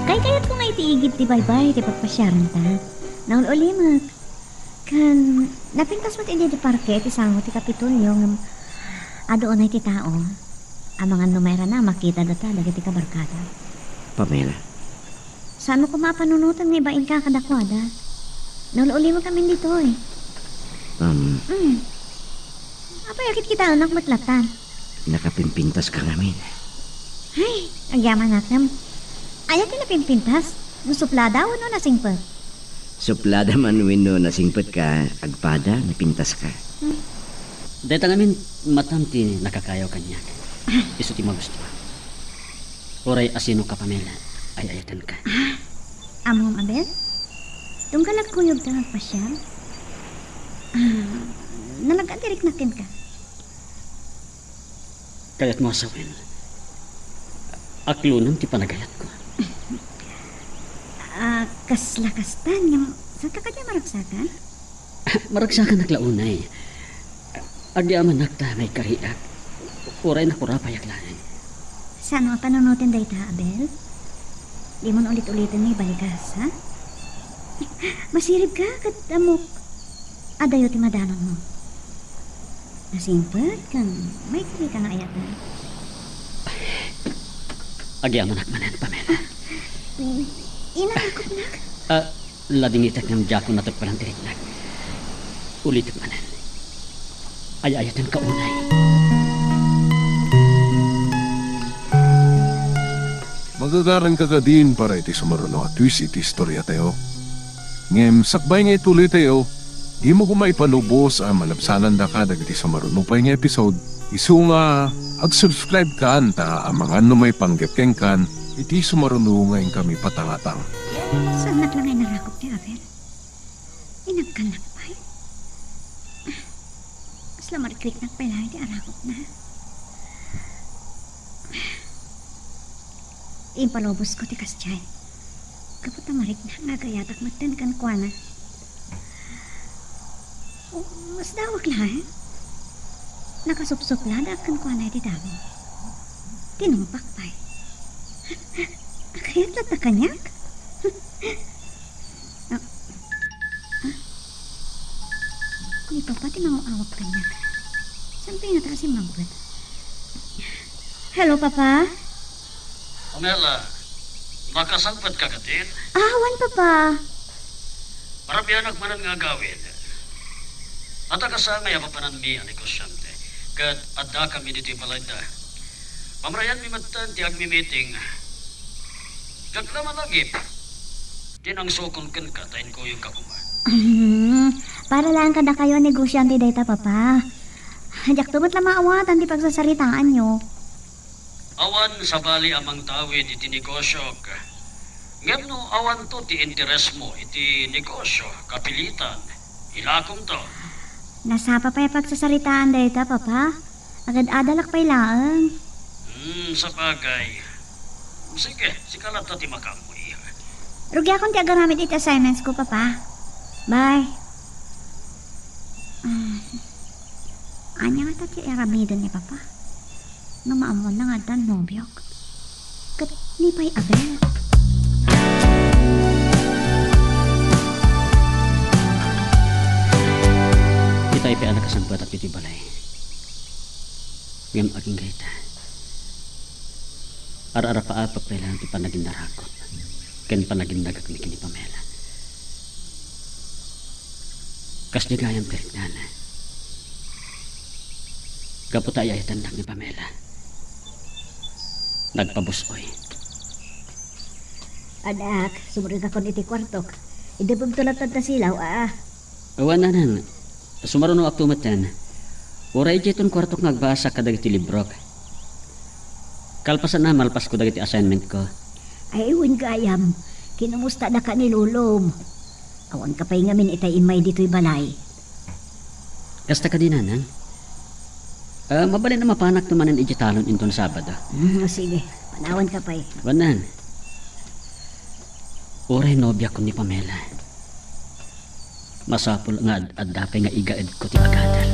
Kaykayatko nga iti igid ti baybay ti pagpasiaranta. Naul-ulimek. Ken napintas met idi ti parke ti sango ti Kapitolyo ngem adu unay ti tao. Amangan no mairana a makita data dagiti kabarkada. Pamela. Saanmo koma a panunoten nga ibainka kadakuada. Naul-ulimek amin ditoy. Um, Mm. Apay a kitkitaenak met latan? Nakapimpintaska ngamin. Ay, agyamanak ngem. Aya ti napimpintas? No suplada wenno nasingpet? Suplada man wenno nasingpetka, agpada, napintaska. Hmm. Dayta ngamin, matam ti nakakayaw kaniak. Ah. Isu ti magusto. Uray asinoka, Pamela, ay-ayatenka. Ah, ammom, Abel? Tunggal agkuyogta nga agpasiar? Ah, nalagad ti riknak kenka. Kayatmo a sawen, aklonem ti panagayatko. Ah, kasla kasta, ngem saanka kadi a maragsakan? Maragsakanak la unay. Agyamanak ta maikariak. Uray nakurapayak laeng. Saan a panunoten dayta, Abel? Dimon ulit-uliten nga ibalikas, ha? Masiribka ket ammok. Adayo ti madanonmo. Nasingpet ken maikarika nga ayatan. Agyamanak manen, Pamela. Ah, inarakopnak? Ah, ladingitek ngem diakon natekpelan ti riknak. Ulitek manen. Ay-ayatenka unay. Magagaranka kadin para iti sumaruno a twist iti istoriatayo. Ngem sakbay nga ituloytayo, dimo koma ipalubos a malabsanandaka dagiti sumaruno pay nga episode, isu nga ag-subscribe kan ta amangan no maipanggep kenkan iti sumaruno nga inkami patangatang. Saannak la nga inarakop ti Abel? Inagkannak pay? Kasla marikriknak pay laeng ti arakopna. Impalubos ko ti kasdiay. Gapu ta mariknak nga agayatak metten kenkuana. O, masdawak laeng. Nakasupsuplada kenkuana iti damo. Tinungpak pay. Agayat latta kaniak? Ah. Ah. Ni Papa ti manguawak kaniak. Saan pay ngata a simmangpet? Hello, Papa? Pamela, nakasangpetka kadin? Ah, wen, Papa. Marabianak manen nga agawid. Adda kasangay a papananmi a negosyante, ket addakami ditoy balayda. Pamrayanmi metten ti agmi-meeting. Diak la malagip. Dinangsokon kenka ta inkuyogka koma. Hmm, para laeng kadakayo a negosyante dayta, Papa. Diakto met la maawatan ti pagsasaritaanyo. Awan sabali a mangtawid iti negosiok. Ngem no awanto ti interesmo iti negosio, kapilitan, ilakomto. Nasapa pay a pagsasaritaan dayta, Papa. Agad-adalak pay laeng. Hmm, sabagay. Sige, sika latta ti makaammo, iya. Rugiakon ti agaramid iti assignments ko, Papa. Bye. Ah, ania ngata ti aramiden ni Papa? No maammoanna nga addan nobiok. Ket ni pay Abel. Itay pay a nakasangpetak iti balay. Ngem agingga ita, ar-arapaapek pay laeng ti panaginnarakop ken panaginnagakmi ken ni Pamela. Kasdi gayam ti riknana. Gapu ta ay-ayatennak ni Pamela, nagpabus-oy. Anak, sumrekakon iti kuartok. Idebegto latta ta silaw, a. Awan, nanang. Sumarunoakto metten. Uray idiayton kuartok nga agbasak kadagiti librok. Kalpasanna, malpasko dagiti assignmentko. Ay, wen gayam. Kinumustadaka ni Lolom. Awanka pay ngamin itay immay ditoy balay. Kasta kadi, nanang? Ah, mabalin a mapanak no manen idiay talon inton Sabado. Hmm, sige. Panawanka pay. Wen, nang. Uray nobiakon ni Pamela, masapul nga ad-adda pay nga igaedko ti agadal.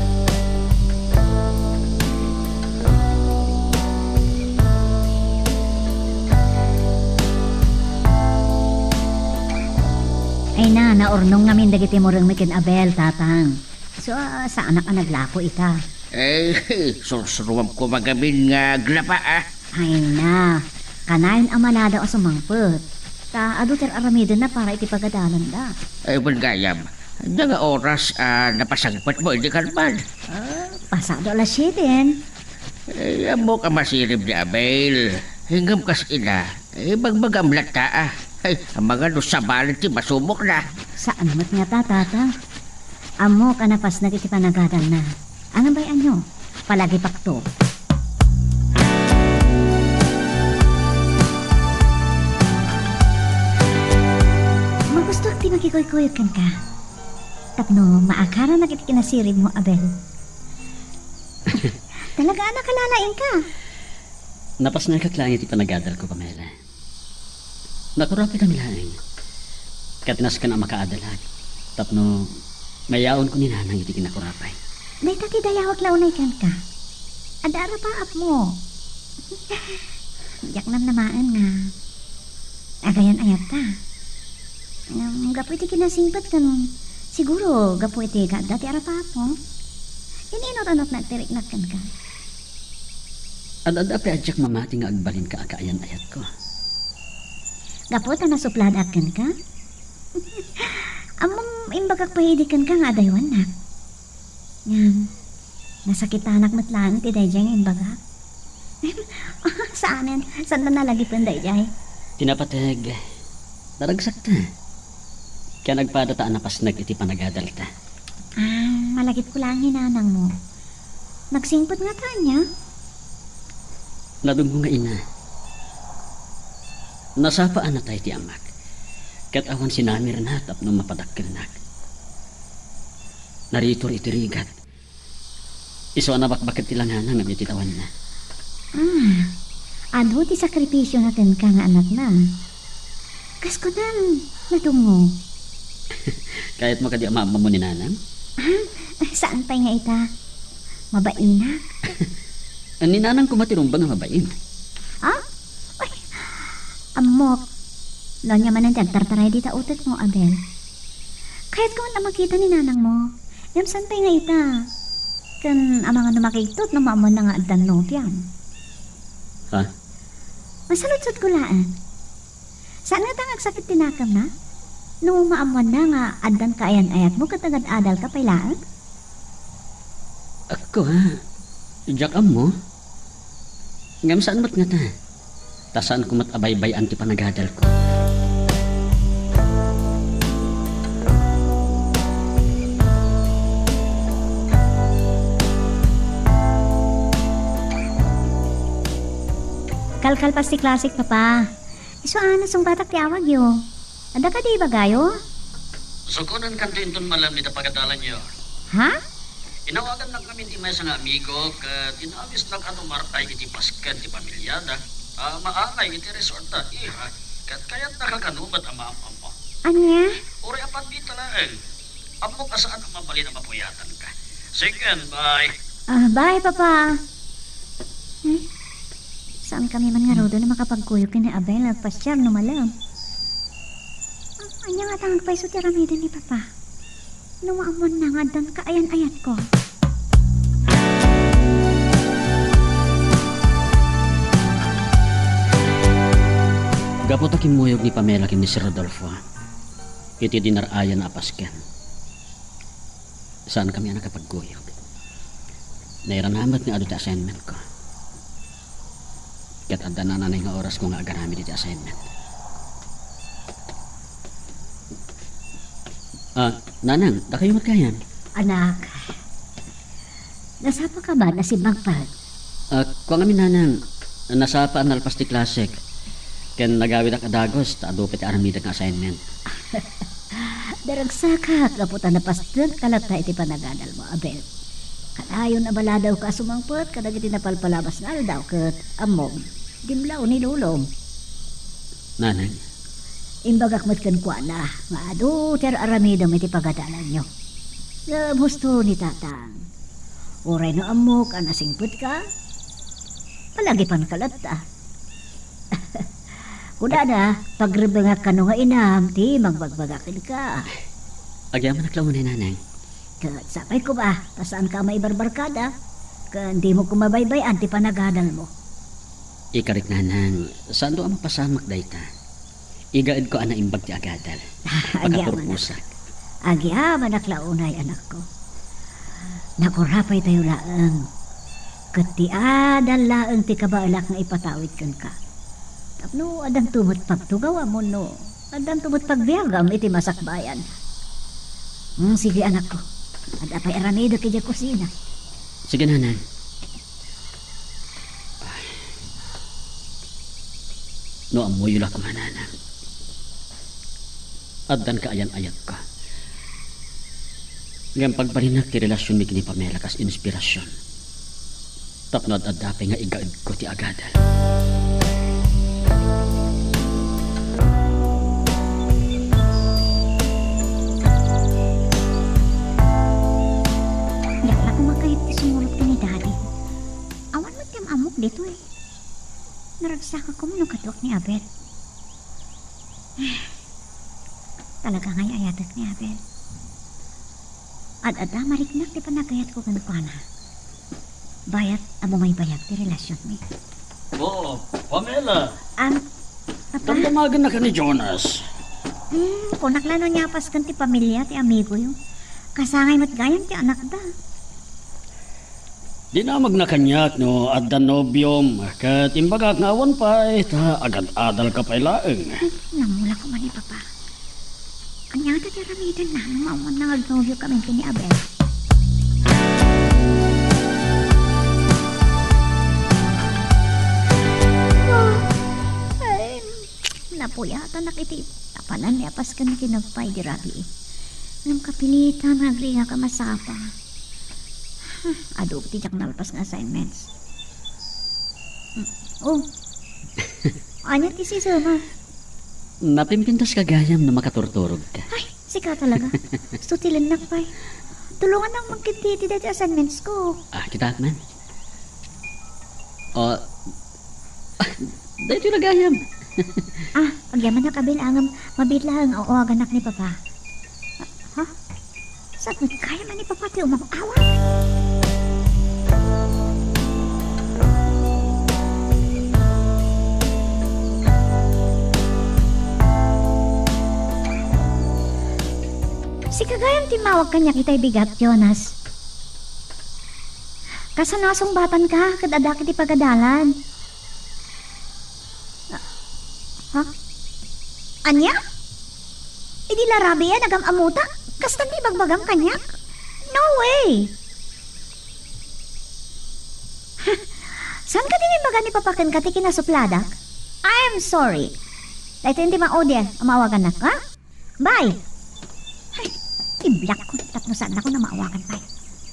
Ay na, naurnong ngamin dagiti murengmi ken Abel, Tatang. So, ah, saanak a naglako ita. Eh, sursuruam koma ngamin nga aglapa, a. Ay na, kanayon a maladaw a sumangpet. Ta adu ti ar-aramidenna para iti pagadalanda. Ay, wen gayam. Ania nga oras a napasangpetmo idi kalman? Ah, pasado alas siete. Eh, ammok a masirib ni Abel. Ngem kas ina, eh, bagbagam latta, a. Ay, amangan no sabali ti masumokna. Saan met ngata, Tata? Ammok a napasnek iti panagadalna. Ngem bay-anyo, palagipakto. Magustoak ti makikuykuyog kenka. Tapno maakaranak iti kinasiribmo, Abel. Talaga a nakalalaingka. Napasnekak laeng iti panagadalko, Pamela. Nakurapay kami laeng. Ket nasken a makaadalak tapno mayaonko ni Nanang iti kinakurapay. Dayta ti dayawak la unay kenka. Adda arapaapmo. Diak namnamaen nga agayan-ayatka. Ngem gapu iti kinasingpet ken siguro gapu iti kaadda ti arapaapmo. Ininut-inutnak ti riknak kenka. Ad-adda pay a diak mamati nga agbalinka a kaayan-ayatko. Gapu ta nasupladak kenka? Ammom, imbagak pay idi kenka nga adaywannak. Ngem, nasakitanak met laeng iti daydiay nga imbagak. Saanen, saanna nalagipen daydiay? Ti napateg, naragsakta. Ken agpadata a napasnek iti panagadalta. Ah, malagipko laeng ni nanangmo. Nagsingpet ngata ania? Nadunggo nga ina. Nasapa a natay ti amak. Ket awan sinamirna tapno mapadakkelnak. Naritur iti rigat. Isu a nabakbaket ti langana ngem iti tawenna. Ah, adu ti sakripisiona kenka nga anakna. Kas kunam, nadungngo. Kayatmo kadi a maammom ni nanang? Ah, saan pay nga ita? Mabainak. Ni nanang koma ti rumbeng a mabain. Ah? Ay, ammok. No ania manen ti agtartaray dita utekmo, Abel. Kayatko met a makita ni nanangmo. Ngem saan pay nga ita? Ken amangan no makigtot no maammoanna nga addan nobiam. Ha? Masaludsodko laeng. Saan ngata nga agsakit ti nakemna? No maammoanna nga addan kaayan-ayatmo ket agad-adalka pay laeng? Ako, ha? Diak ammo. Ngem saan met ngata. Ta saanko met a baybay-an ti panagadalko. Kalkalpas ti klasek, Papa. Isu a nasungbatak ti awagyo. Adda kadi ibagayo? Sukonenkanto inton malem ita pagadalanyo. Ha? Inawagannak ngamin ti maysa nga amigo ket inawisnak a tumaray iti pasken ti pamiliada a maangay iti resort a iha, ket kayatna kakano met a maam-ammo. Ania? Uray a pagbita laeng. Ammok a saan a mabalin a mapuyatanka. Sige, bye. Ah, bye, Papa. Hmm? Saan kami man ngaruden a makapagkuyog ken ni Abel a agpasiar no malem? Ah, ania ngata nga agpayso ti aramiden ni Papa? No maammoanna nga addan kaayan-ayatko. Gapu ta kimmuyog ni Pamela ken ni Sir Rodolfo iti dinar-ayan a pasken, saankami a nakapagkuyog. Nairana met nga adu ti assignmentko. Ket adda nanay nga orasko nga agaramid iti assignment. Ah, Nanang, dakayo met gayam? Anak, nasapaka ba a simmangpet? Ah, kua ngamin, Nanang, nasapa a nalpas ti klasek. Ken nagawidak a dagus ta adu pay ti aramidek nga assignment. Naragsakak gapu ta napasdengka latta iti panagadalmo, Abel. Kanayon a baladawka a sumangpet kadagiti napalpalabas nga aldaw ket ammom, dimlaw ni Lolom. Nanang. Imbagak met kenkuana nga adu ti ar-aramidem iti pagadalanyo. Ngem husto ni Tatang. Uray no ammok a nasingpetka, palagipanka latta. Kunana, pagrebengak kano nga inam ti magbagbaga kenka. Agyamanak la unay, Nanang. Ket sapay koma ta saanka a maibarbarkada, ken dimo koma baybay-an ti panagadalmo. Ikarik, Nanang, saanto a mapasamak dayta. Igaedko a naimbag ti agadal. Agyamanak. Pakaturposak. Agyamanak la unay, anakko. Nakurapaytayo laeng. Ket ti adal laeng ti kabaelak nga ipatawid kenka. Tapno addanto met pagtugawam wenno addanto met pagbiagam iti masakbayan. Hmm, sige, anakko. Adda pay aramidek idiay kusina. Sige, Nanang. Ay. No ammoyo la koma, Nanang. Addan kaayan-ayatka. Ngem pagbalinnak ti relasionmi ken ni Pamela kas inspirasion. Tapno ad-adda pay nga igaedko ti agadal. Diak la koma kayat ti sumurot ken ni Daddy. Awan met ti am-ammok ditoy. Naragsakak koma no kaduak ni Abel. Talaga nga ay-ayatek ni Abel. Ad-adda mariknak ti panagayatko kenkuana. Bayat a bumaybayag ti relasionmi. Oo, Pamela. Am, Papa? Damdamagennak ni Jonas. Hmm, kunak la no niapas ken ti pamilia ti amigoyo. Kasangay met gayam ti anakda. Dinamagna kaniak no adda nobiom, ket imbagak nga awan pay, ta agad-adalka pay laeng. Namula koma ni Papa. Ania ngata ti aramidennami no maammoanna nga agnobio kami ken ni Abel? Ah, ay, napuyatanak iti tapanan ni apas ken kinapay di rabii. Ngem kapilitan nga agrigak a masapa. Huh, adu ti diak nalpas nga assignments. Mm. Oh. Ania ti sisema? Napimpintaska gayam no makaturturogka. Ay, sika talaga. Sutilennak pay. Tulongannak man ketdi iti daytoy assignments ko. Ah, kitaak man. Oh, ah, daytoy la gayam. Ah, agyamanak, Abel, ngem mabiit laeng a awagannak ni Papa. Ah, ha? Saan met gayam a ni Papa ti umang-awag? Sika gayam ti immawag kaniak itay bigat, Jonas. Kasano a sungbatanka ket addak iti pagadalan? Ha? Ania? Idi la rabii a nagam-ammota, kasta ti ibagbagam kaniak? No way! Saanka ti imbaga ni Papa kenka ti kinasupladak? I'm sorry. Daytoy ti maudi a maawagannak, ha? Bye! Ay, iblak ko tapno saannakon a maawagan pay.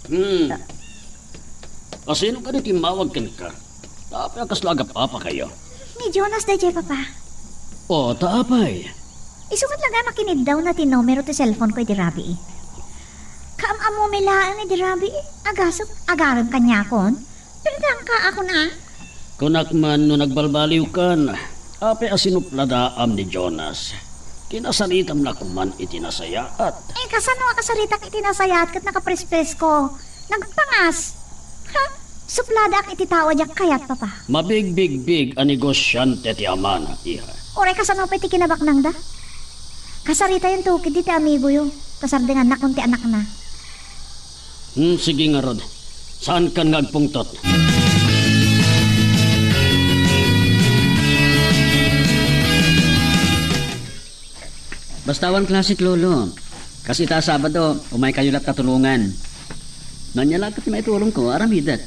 Hmm. Asino kadi ti immawag kenka? Ta apay a kasla agap-apa kayo? Ni Jonas daydiay, Papa. O, ta apay? Isu met laga makiniddaw na ti numero ti cellphone ko idi rabii. Kaam-ammomi laeng idi rabii. Agasem, agarem kaniakon. Perdangka akon a. Kunak man no nagbalbaliwkan, apay a sinupladaam ni Jonas? Kinasaritam la koman iti nasayaat. Eh, kasano a kasaritak iti nasayaat ket nakaprespresko? Nagpangas. Ha? Supladaak iti tao a diak kayat, Papa. Mabigbigbig a negosiante ti amana, iha. Uray kasano pay ti kinabaknangda? Kasaritayon to ket diti amigoyo, ta sardengannakon ti anakna. Hmm, sige ngarud. Saankan nga agpungtot. Basta awan klasik, Lolo. Kas ita a Sabado, umaykayo latta tulongan. No ania la ket ti maitulongko, aramidek.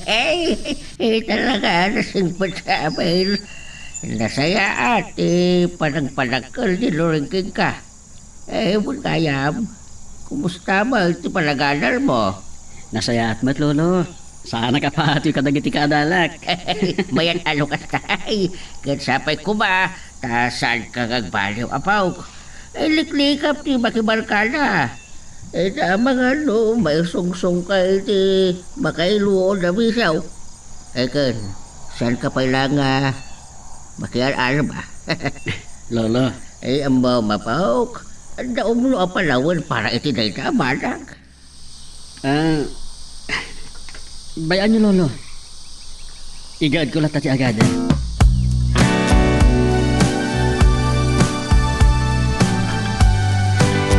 Eh, talaga, nasingpet sa amin. Nasayaat ti panagpadakkel ni Loren kenka. Eh, wen gayam, kumusta met ti panagadalmo? Nasayaat met, Lolo. Saanak a paatyo kadagiti kaadalak. Mayat a no kasta. Ay, ket sapay koma, ta saanka nga agbaliw, apok. Eh, liklikam ti makibarkada. Eh, ta amangan no maisungsongka iti makailuon a bisio. Eh, ken, saanka pay la nga makiar-arem, a? Lolo. Eh, ammom, apok. Adda umno a panawen para iti dayta a banag. Ah, bay-anyo, Lolo. Igaedko latta ti agada.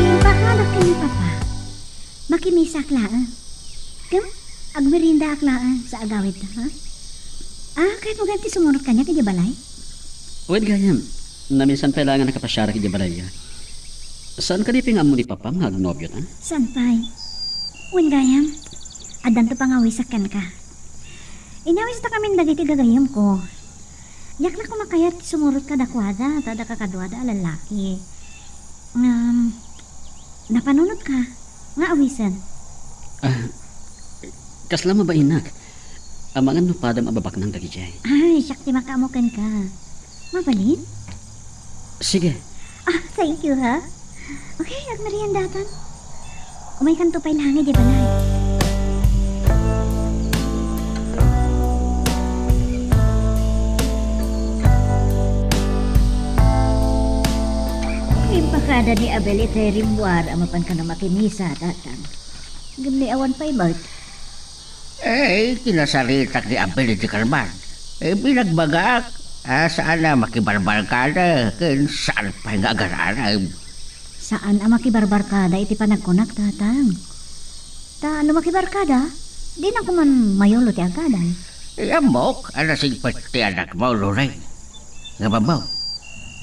Impakadak ken ni Papa. Makimisak laeng. Ken, agmeriendaak laeng sa agawidta, ha? Ah, kayatmo gayam ti sumurot kaniak idiay balay? Wen gayam, naminsan pay laeng a nakapasiarak idiay balayyo. Saan kadi pay nga ammo ni Papam nga agnobiota? Saan pay? Wen gayam, addanto pangawisak kenka. Inawisdakamin dagiti gagayyemko. Diak la koma kayat ti sumurot kadakuada, ta adda kakaduada a lallaki. Ngem, napanunotka nga awisen. Ah, kasla mabainak. Amangan no padam a babaknang dagidiay. Ay, siak ti makaammo kenka. Mabalin? Sige. Ah, thank you, ha? Okay, agmeriendatan. Umaykanto pay laeng idiay balay. Impakada ni Abel itay rimmuar a mapan kano makimisa, Tatang. Ngem ni awan pay met. Eh, kinasaritak ni Abel iti karman. Eh, binagbagak, a, saan a makibarbarkada, ken saan pay nga agararem. Saan a makibarbarkada iti panagkunak, Tatang. Ta no makibarkada, dinak man mayulo ti agadam. Eh, ammok a nasingpet ti anakmo, Loren. Ngem ammo,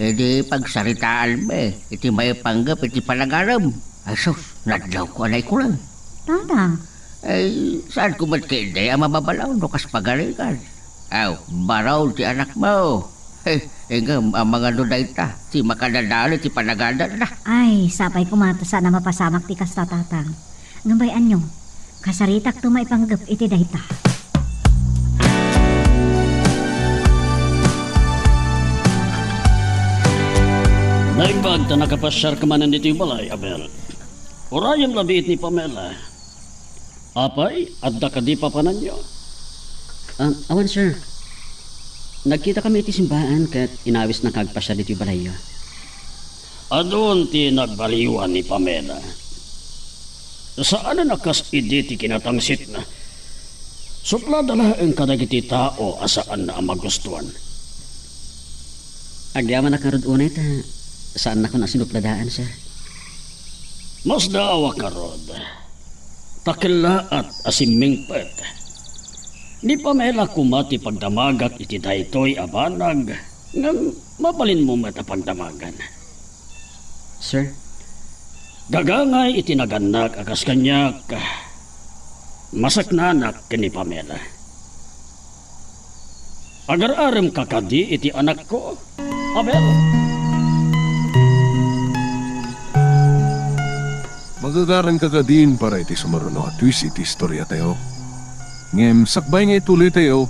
idi pagsaritaanmi iti maipanggep iti panagarem, ay sus, nadlawko a naikureng. Tatang. Ay, saanko met ketdi a mababalaw no kas pagarigan. Aw, baro ti anakmo. He, ngem amangan no dayta ti makadadael iti panagadalna. Ay, sapay koma ta saan a mapasamak ti kasta, Tatang. Ngem bay-anyo, kasaritakto maipanggep iti dayta. Naimbag ta nakapasiarka manen ditoy balay, Abel. Urayem labiit ni Pamela. Apay, adda kadi papananyo? Ah, awan, sir. Nagkitakami iti simbaan ket inawisnaka agpasiar ditoy balayyo. Adun ti nagbaliwan ni Pamela. Saanen a kas idi ti kinatangsitna. Suplada laeng kadagiti tao a saanna a magustuan. Agyamanak ngarud unay ta saannakon a sinupladaan, sir. Masdaawak ngarud. Ta kellaat a simmingpet. Ni Pamela koma ti pagdamagak iti daytoy a banag, ngem mabalinmo met a pagdamagan. Sir? Gagangay iti nagannak a kas kaniak, masaknanak ken ni Pamela. Agar-aremka kadi iti anakko, Abel? Agagaranka kadin para iti sumaruno a twist iti istoriatayo. Ngem sakbay nga ituloytayo,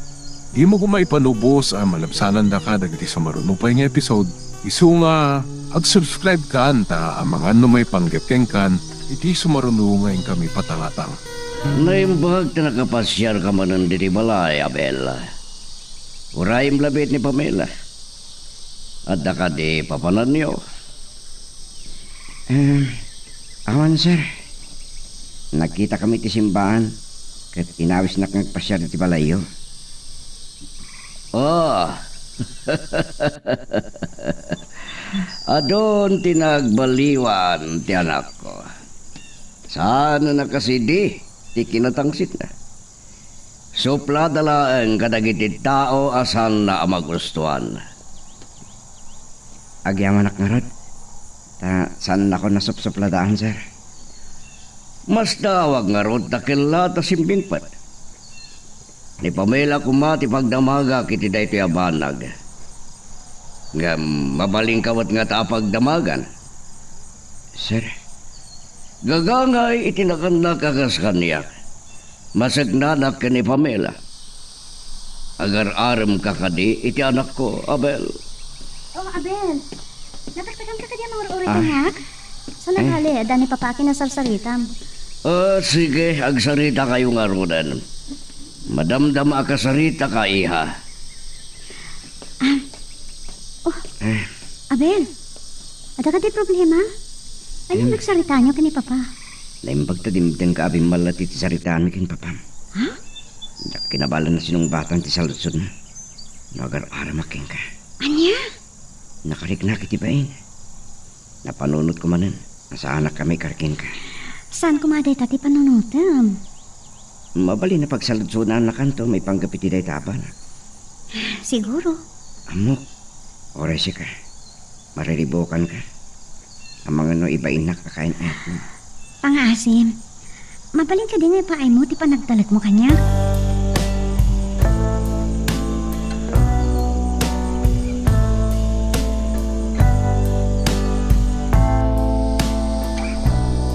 dimo koma ipanubos a malabsanandaka dagiti sumaruno pay nga episode. Isu nga, ag-subscribe kan ta amangan no maipanggep kenkan iti sumaruno nga inkami patangatang. Naimbag ti nakapasiarka manen ditoy balay, Abel. Urayem labi ni Pamela. Adda kadi papananyo? Eh, awan, sir. Nagkitakami iti simbahan, ket inawisnak nga agpasiar iti balayyo. Oh. Adun ti nagbaliwan ti anakko. Saan a nakasidi ti kinatangsitna. Suplada laeng kadagiti tao a saanna a magustuan. Agyamanak ngarud, ta saannakon a supsupladaan, sir. Masdawag ngarud ta kella ta simbingpet. Ni Pamela koma ti pagdamagak iti daytoy a banag. Ngem mabalinka met ngata a pagdamagan? Sir? Gagangay iti nakannak a kas kaniak. Masegnanak ken ni Pamela. Agar-aremka kadi iti anakko, Abel? Oh, Abel. Nataktakanka kadi a mangur-uray kaniak? Saan a bale, adda ni Papa a kinasarsaritam. Ah, sige, agsaritakayo ngaruden. Madamdama a kasaritaka, iha. Ah. Oh. Eh. Abel, adda kadi problema? Ania a nagsaritaanyo ken ni Papa? Naimbag ta dimtengka a bimmalati ti saritaanmi ken Papam. Ha? Diak kinabalan a sinungbatan ti saludsodna. No agar-aremak kenka. Ania? Nakariknak iti bain. Napanunotko manen a saanak a maikar kenka. Saan koma dayta ti panunotem? Mabalin a pagsaludsodannakanto maipanggep iti dayta a banag. Siguro. Ammok, uray sika, mariribukanka. Amangan no ibainnak a kain-ayatmo. Pangaasim, mabalin kadi nga ipaaymo ti panagtalekmo kaniak?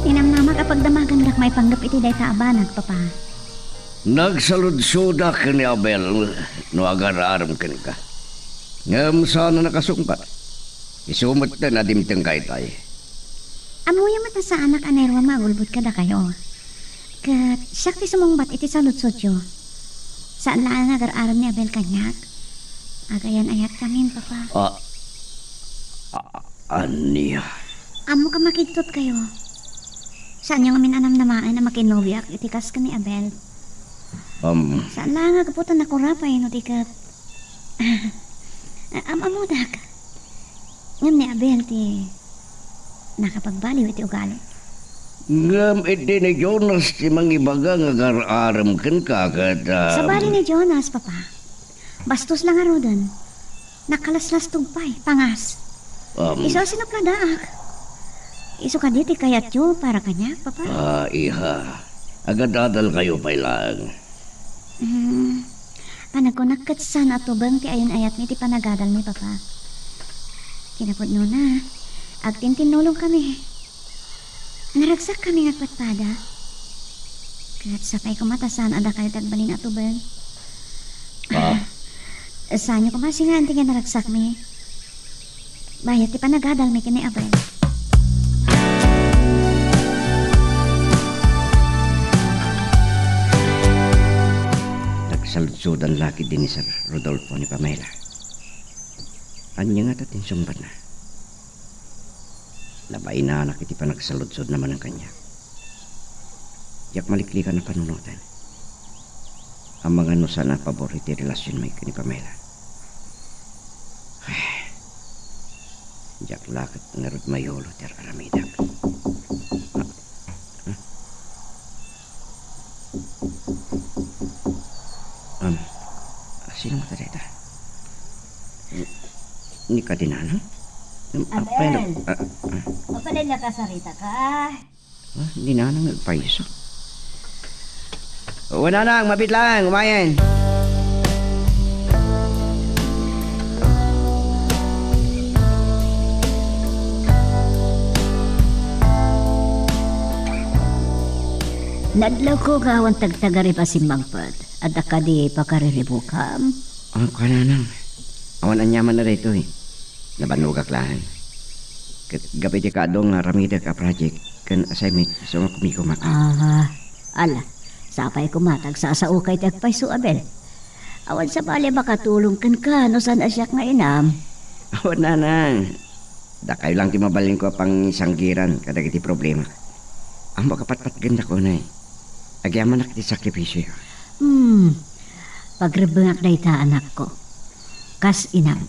Ninamnamak a pagdamagandak maipanggep iti dayta a banag, Papa. Nagsaludsodak ken ni Abel no agar-arem kenka. Ngem saan a nakasungbat. Isu metten a dimtengka itay. Ammoyo met a saanak a nairuam nga agulbod kadakayo. Ket siak ti sumungbat iti saludsodyo. Saan laeng nga agar-arem ni Abel kaniak. Agayan-ayatkamin, Papa. Ah, ah, ania? Ammok a makigtotkayo. Saanyo ngamin a namnamaen a makinnobiak iti kas ken ni Abel. Um. Saan laeng nga gapu ta nakurapay no di ket am-ammodak. Ngem ni Abel ti nakapagbaliw iti ugali. Ngem idi ni Jonas ti mangibaga nga agar-arem kenka ket, ah, sabali ni Jonas, Papa. Bastos la ngaruden. Nakalaslastog pay, pangas. Um. Isu a sinupladaak. Isu kadi ti kayatyo para kaniak, Papa? Ah, iha. Agadadalkayo pay laeng. Hmm. Panagkunak ket saan a tubeng ti ayan-ayatmi ti panagadalmi, Papa. Kinapudnona, agtintinnulongkami. Naragsakkami nga agpadpada. Ket sapay koma ta saan a dakayo ti agbalin a tubeng. Ah. Saanyo koma singaan ti kinaragsakmi. Bayat ti panagadalmi ken ni Abel. Nagsaludsodan la ketdi ni Sir Rodolfo ni Pamela. Ania ngata ti insungbatna? Nabainanak iti panagsaludsodna manen kaniak. Diak maliklikan a panunoten. Amangan no saan a pabor iti relasionmi ken ni Pamela. Diak la ket ngarud mayulo ti ar-aramidak. Ah, ah. Um, sino ngata dayta? Ni, ni kadi Nanang? Um, ah, Abel! Pero, ah, ah. Mapalan nga kasaritaka. Ah, ni Nanang nagpayso. O, Nanang, mabiit laeng, umayen. Nadlawko nga awan tagtagarib a simmangpet. Adda kadi pakariribukam? Ah, kuananang. Awan aniaman a daytoy. Nabannogak laeng. Ket gapu iti kaadu nga aramidek a project ken assignment, isu nga kumikuma. Ah, ala. Sapay koma ta agsasaoka iti agpayso, Abel. Awan sabali a makatulong kenka no saan a siak nga inam. Awan, nanang. Dakayo lang ti mabalinko a pangisanggiran kadagiti problema. Ammok a patpatgenda kunay. Agyamanak ti sakripisio. Hmm. Pagrebbengak dayta, anakko. Kas inam.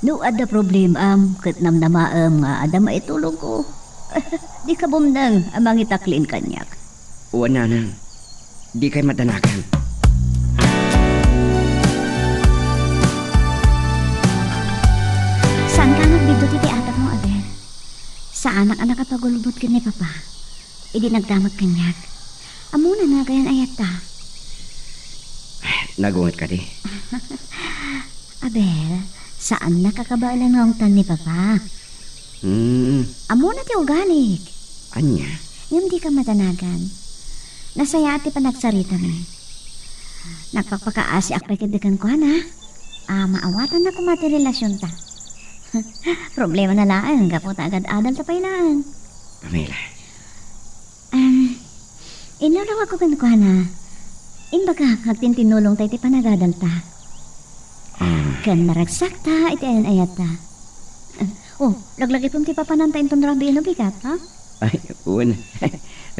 No adda problemaam ket namnamaem nga adda maitulongko, dika bumneng a mangitaklin kaniak. Wen, nanang, dikay madanagan. Saan ka nga agbiddut iti atapmo, Abel? Saanak a nakapagulbod ken ni Papa idi nagdamag kaniak. Ammona nga agayan ayatta. Nagunget kadi? Abel, saannak a kabaelan nga ungtan ni Papa. Hmm. Ammona ti ugalik. Ania? Ngem dika madanagan. Nasayaat ti panagsaritami. Nagpakpakaasiak pay ketdi kenkuana. A, maawatanna koma ti relasionta. Problemana laeng gapu ta agad-adalta pay laeng. Pamela. Em, inulawagko kenkuana. Imbagak nga agtintinnulongta iti panagadalta. Ah. Ken naragsakta iti ayan-ayatta. Em, oh, laglagipem ti papananta inton rabii no bigat, ha? Ay, wen.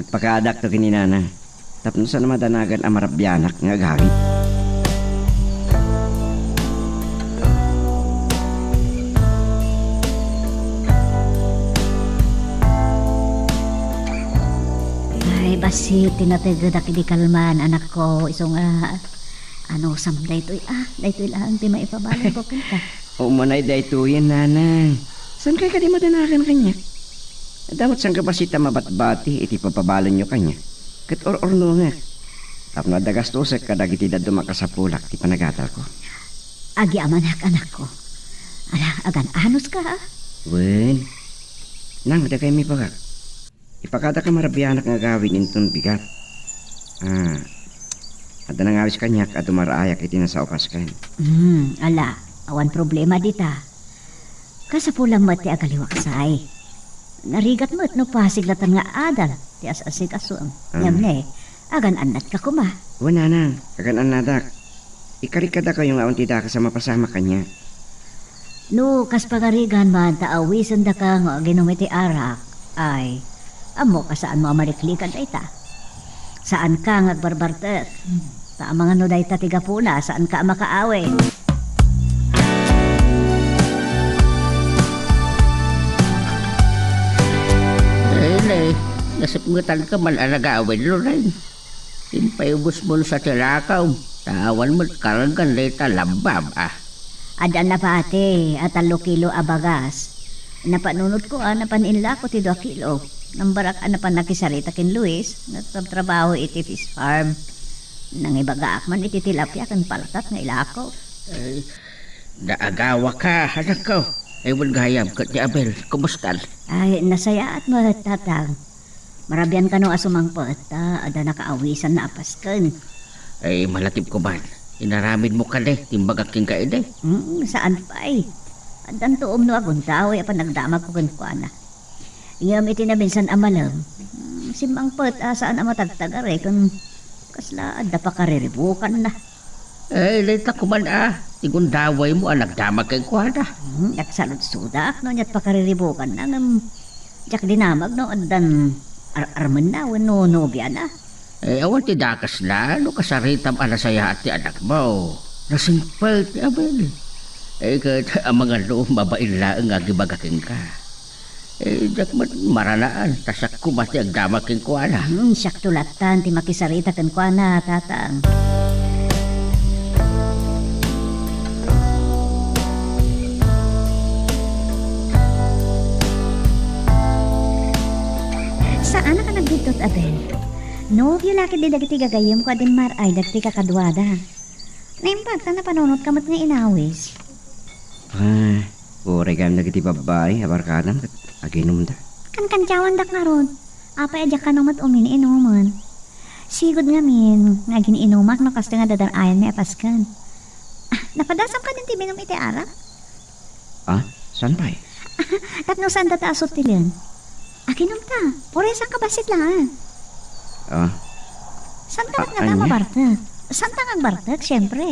Agpakaadakto ken ni Nanang. Tapno saan a madanagan a marabianak nga agawid. Ay, bassit ti nategedak idi kalman, anakko, isu nga, anusam daytoy, ah, daytoy laeng ti maipabalin ko kenka. Umanay daytoyen, Nanang. Saan kay kadi madanagan kaniak? Adda met sangkabassit a mabatbati iti papabalenyo kaniak. Ket or-ornongek. Tapno adda gastosek kadagiti dadduma a kasapulak ti panagadalko. Agyamanak, anakko. Ala, agan-anuska, a? Wen. Nang, dakayo mibagak. Ipakada ka marabianak nga agawid inton bigat. Ah, adda nangawis kaniak a dumaraayak iti nasao a pasken. Hmm, ala, awan problema dita. Kasapulam met ti agaliwaksay. Narigat met no pasig latan nga adal ti as-asik-asuem. Ah. Ngem ne, agan-annatka koma. Wen, Nanang, agan-annadak. Ikarik kadakayo nga awan ti dakes a mapasamak kaniak. No kas pangarigan man ta awisendaka nga aginom iti arak, ay, ammok a saanmo a maliklikan dayta. Saanka nga agbarbartek. Ta amangan no dayta ti gapuna, saanka a makaawid. Ay, ne, nasipngetanka man a nagawid, Loren. Impayubos mo sa ti lakaw, ta awan met kargan dayta labbab, a. Adda nabati a tallo kilo a bagas. Napanunotko a napan inlako ti dua kilo. Nambarak a napan nakisarita ken Luis, nagtratrabaho iti fish farm. Nangibagaak man iti tilapia ken paltat nga ilako. Ay, naagawaka, anakko. Ay, wen gayam, ket ni Abel, kumustan? Ay, nasayaat met, Tatang. Marabian kano a sumangpet, ta adda nakaawisanna a pasken. Ay, malakip ko man. Inaramidmo kadi ti imbagak kenka idi? Mm, saan pay. Addanto umno a gundaway a panagdamagko kenkuana. Ngem iti naminsan a malem, mm, simmangpet a saan a matagtagari ken kasla adda pakariribukanna. Eh, dayta koma a, ti gundawaymo a nagdamag kenkuana. Hmm, agsaludsodak no ania't pakariribukanna, ngem diak dinamag no addan ar-armenna wenno nobiana. Eh, awan ti dakesna no kasaritam a nasayaat ti anakmo. Nasingpet ni Abel. Eh, ket amangan no mabain laeng nga agibaga kenka. Eh, diak met maranaan, ta siak koma ti agdamag kenkuana. Hmm, siakto lattan ti makisarita kenkuana, Tatang. Saanak a nagbiddut, Abel. Nobio la ketdi dagiti gagayyemko a dimmar-ay dagiti kakaduada. Naimbag ta napanunotka met nga inawis. Ah, uray gayam dagiti babbai a barkadam ket aginumda. Kankandiawandak ngarud. Apay a diak kano met umin-inumen? Sigud ngamin nga agin-inumak no kastoy nga dadar-ayanmi a pasken. Ah, napadasam kadin ti minum iti arak? Ah, saan pay? Tapno saan data a sutilen? Aginum ta. Uray saan ka bassit laeng. Ah. Saan ka Ah, met nga ania? Mabartek? Saan ta nga agbartek, siyempre?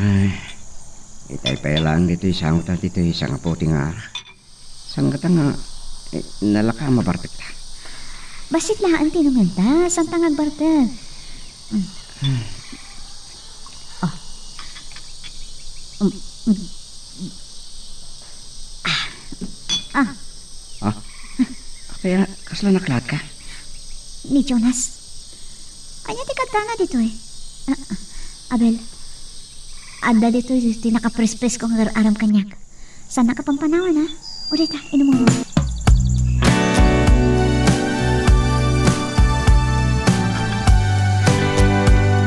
Ay, itay pay laeng ditoy sango ta ditoy sangaputi nga arak. Saan kata nga, eh, nalaka a mabartek ta? Bassit laeng ti inumen ta, saan ta nga agbartek? Mm. Oh. Mm, mm. Ah. Ah. Ah? Kaya, kasla naklaat ka? Ni Jonas. Ania ti kaddana ditoy? Ah, ah. Abel, adda ditoy ti nakaprespresko nga agar-aram kaniak. Saan ka pampanawan, ha? O, dayta, inumon mo.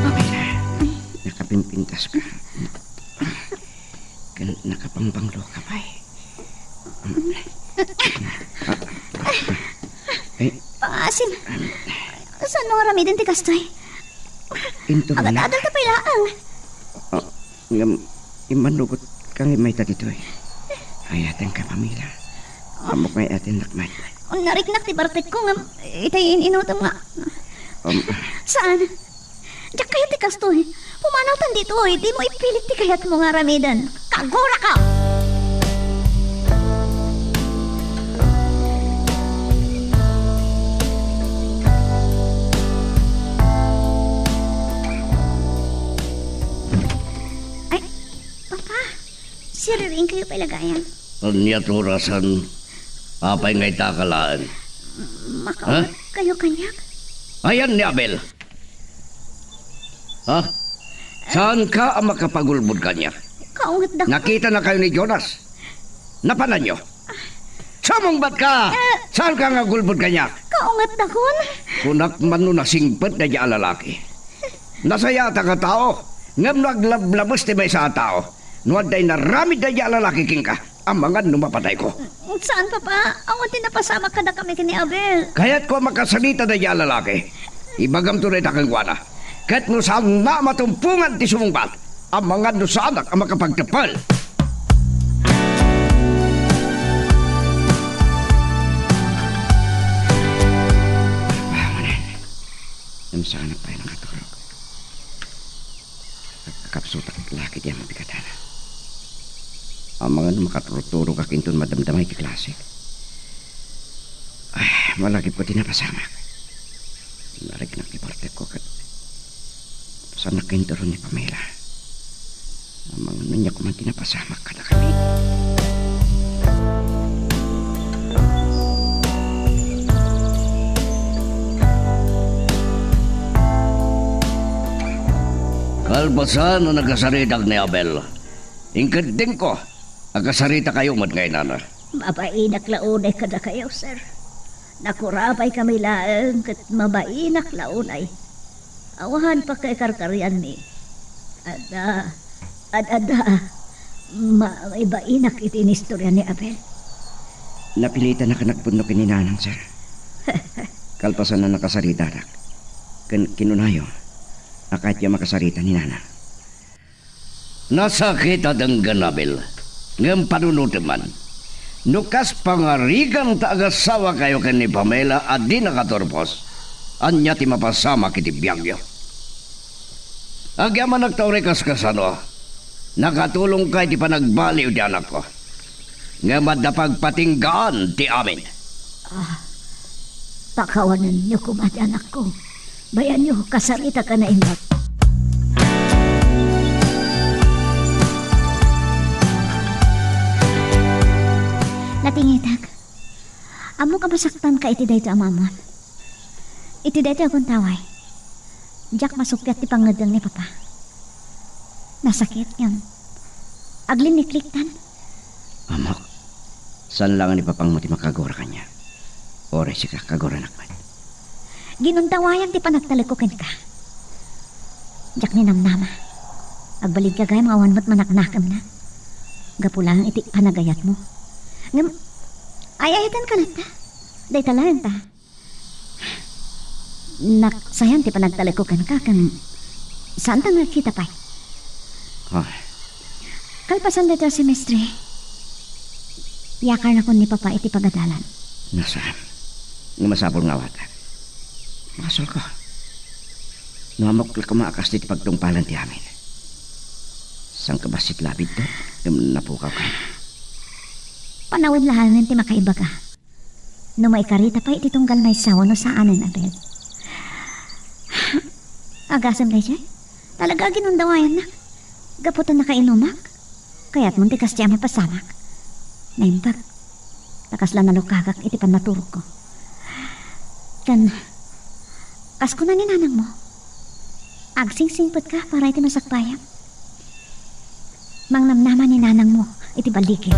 Abel, nakapimpintas ka. Ken nakapangbanglo ka pay. Eh, Pangaasim. Saan mo nga aramiden ti kastoy? Inturong na. Agadal ta pay laeng. Ah, ngem, immanugot ka nga mayta ditoy. Ayaten ka, Pamela. Ammok nga ayatennak met. Nariknak ti bartekko, ngem itay in-inutem nga. Um, Saan? Diak kayat ti kastoy. Pumanawtan ditoy. Dimo ipilit ti kayatmo nga aramiden. Kaguraka! Ay, Papa, siriring kayo pay lagayan. Ania ti orasen? Apay nga ita ka laeng? Makaunget kayo kaniak? Ayan ni Abel. Ha? Saan ka a makapagulbod kaniak? Kaunget da. Nakita na kayo ni Jonas? Napananyo? Sumungbat ka! Eh. Saan ka nga agulbod kaniak? Kaunget dakon. Kunak man no nasingpet daydi a lalaki. Nasayaat a tao, ngem no aglablabes ti maysa a tao, no adda inaramid daydi a lalaki kenka, amangan no mapatayko. Saan, Papa. Awan ti napasamak kadakami ken ni Abel. Kayatko a makasarita daydi a lalaki. Ibagamto dayta kenkuana. Ket no saanna a matumpongan ti sumungbat, amangan no saanak a makapagteppel. Awanen. Ngem saanak pay nakaturog. Agkakapsutak la ket diak mabigat. Amangan makaturturog a kinton madamdama iti klasik. Ay, malagipko ti napasamak. Nariknak ti bartekko ket saannak inturon ni Pamela. Amangan no ania koma ti napasamak kadakami. Kalpasan a nakasaritak ni Abel, inkeddengko a kasaritakayo met nga inana. Mabainak la unay kadakayo, sir. Nakurabaykami laeng ket mabainak la unay. Awan pakakarkarianmi. Adda, ad-, adda, ma-, maibainak iti inistorya ni Abel. Napilitanak a nagpudno ken ni nanang, sir. Kalpasan a nakasaritatak, ken kinunayo a kayatyo a makasarita ni nanang. Nasakit a denggen, Abel, ngem panunotem man. No kas pangarigan ta agasawakayo ken ni Pamela a di nakaturpos, ania ti mapasamak iti biagyo? Agyamanak ta uray kaskasano, nakatulongka iti panagbaliw ti anakko. Ngem adda pagpatinggaan ti amin. Ah, pakawanenyo koma ti anakko. Bayanyo, kasaritak a naimbag. Natingitak. Ammok a masaktanka iti daytoy a maammoan. Iti daytoy a guntaway, diak masuppiat ti pangngeddeng ni Papa. Nasakit, ngem aglinlikliktan. Ammok, saan laeng ni Papangmo ti makagura kaniak. Uray sika, kaguranak met. Ginuntawayan ti panagtalekko kenka. Diak ninamnama. Agbalinka gayam nga awan met manaknakemna. Gapu laeng iti panagayatmo. Ngem, ay-ayatenka latta. Dayta laeng ta. Nasayan ti panagtalekko kenka, ken saanta nga agkita pay. Ah. Kalpasan daytoy a semestre, iyakarnakon ni Papa iti pagadalan. Nasaan? Nga masapul nga awatak. Basolko. No ammok la koma a kas ti pagtungpalan ti amin. Saan ka bassit labidto? Ngem napukawka. Panawen laengen ti makaibaga. No maikarita pay iti tunggal maysa wenno saanen, Abel. Agasem daydiay? Talaga a ginundawayannak. Gapu ta nakainumak. Kayatmon ti kasdiay a mapasamak. Naimbag. Ta kasla nalukagak iti pannaturogko. Ken, kas kuna ni nanangmo, agsingsingpetka para iti masakbayam. Mangnamnama ni nanangmo iti balligi.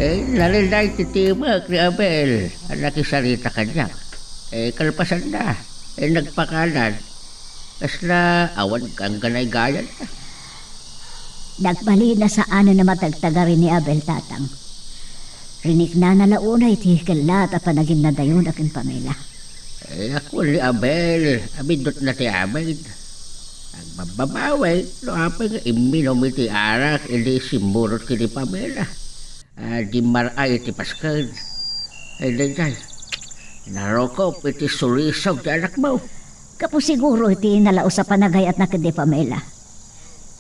Eh, nalintay ti timek ni Abel a nakisarita kaniak. Eh, kalpasanna, eh, nagpakanan. Kasla awan gangganay gayam. Nagbalin a saanen a matagtagari ni Abel, Tatang. Riniknana la unay ti kellat a panaginnadayon a ken Pamela. Eh, ako ni Abel, abidot na ti amin. Agbabbabawi, no apay nga imminum iti arak, idi simmurot ken ni Pamela. Ah, di mar-ay iti pasken. Ay, daydiay. Narukop iti sulisog ti anakmo. Gapu siguro iti nalaus a panagayatna ken ni Pamela.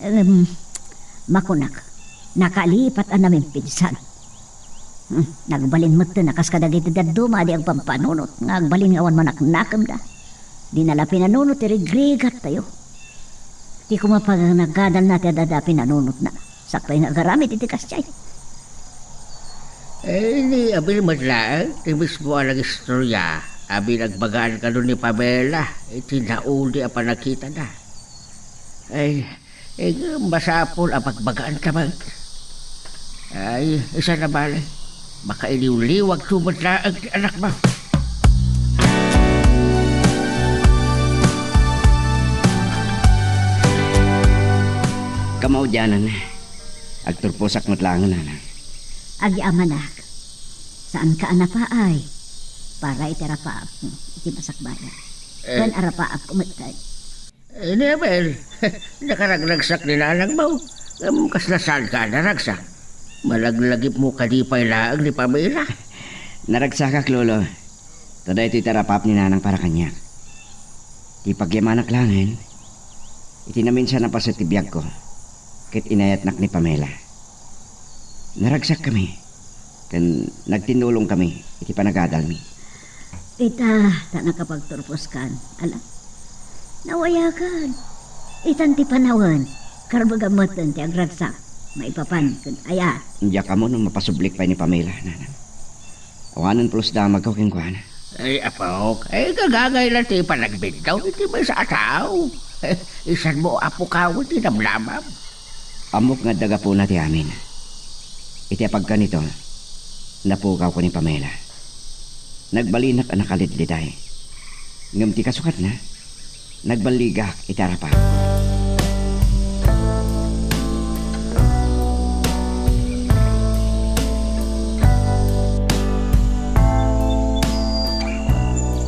Em, makunak, nakalipat a namimpinsan. Hmm, nagbalin metten a kas kadagiti dadduma a di agpampanunot nga agbalin nga awan manaknakemda. Dina la pinanunot ti rigrigattayo. Ti koma pagnagadalna ti adda pinanunotna. Sakbay nga agaramid iti kasdiay. Eh, ni Abel met laeng ti mismo a nagistorya a binagbagaan kano ni Pamela iti naudi a panagkitada. Ay, eh, masapul a bagbagaanta met. Ay, isu a bale. Makailiwliwagto met laeng ti anakmo. Kamaudianan, agturposak met laeng, nanang. Agyamanak, saanka a napaay para iti arapaapmo iti masakbayan. Eh. Ken arapaapko metten. Eh, ni Abel, nakaragragsak ni nanangmo. Ngem kasla saanka a naragsak? Malaglagipmo kadi pay laeng ni Pamela? Naragsakak, Lolo. Ta daytoy ti arapaap ni nanang para kaniak. Ti pagyamanak laengen, iti naminsan a paset ti biagko, ket inayatnak ni Pamela. Naragsakkami, ken nagtinnulongkami iti panagadalmi. Ita, ta nakapagturposkan. Ala, nawayakan. Itan ti panawen, karbagam metten ti agragsak, maipapan ken ayat. Diak ammo no mapasublik pay ni Pamela, nanang. Awanen pulos damagko kenkuana. Ay, apok, ay, gagangay la ti panagbiddut iti maysa a tao. Isanmo, apokaw, ti namnamam. Ammok nga adda gapuna ti amin. Iti apagkanito, napukawko ni Pamela. Nagbalinak a nakalidliday. Ngem ti kasukatna, nagballigak iti arapaapko.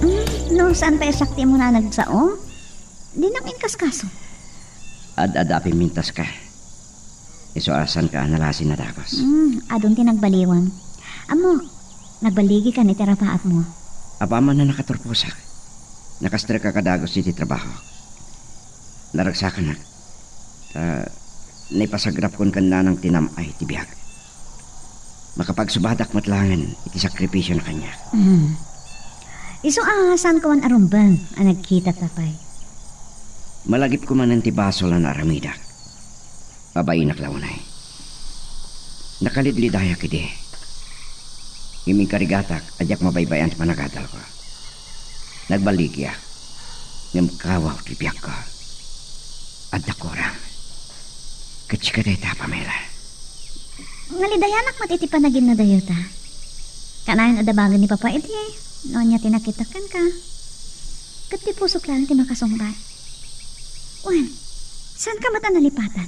Mm, no saan pay a sakti mo na nagsao? Dinak inkaskaso. Ad-adda a pimmintas ka. Isu a saanka a nalasin a dagus. Mm, adun ti nagbaliwem. Ammok, nagballigikan iti arapaapmo. Apaman a nakaturposak, nakastrek a kadagus iti trabahok. Naragsakanak, ta naipasagrapkon ken nanang ti nam-ay ti biag. Makapagsubadak met laengen iti sakripisiona kaniak. Mm. Isu a saanko man a rumbeng a nagkitata pay. Malagipko manen ti basol a naaramidak. Babainak la unay. Nakalidlidayak idi. Ngem inkarigatak a diak mabaybay-an ti panagadalko. Nagballigiak. Ngem kawaw ti biagko. Adda kurang. Ket sika dayta, Pamela. Nalidayanak met iti panaginnadayota. Kanayon a dabagen ni Papa idi no ania ti nakitak kenka. Ket ti pusok laeng ti makasungbat. Wen, Saanka met a nalipatan?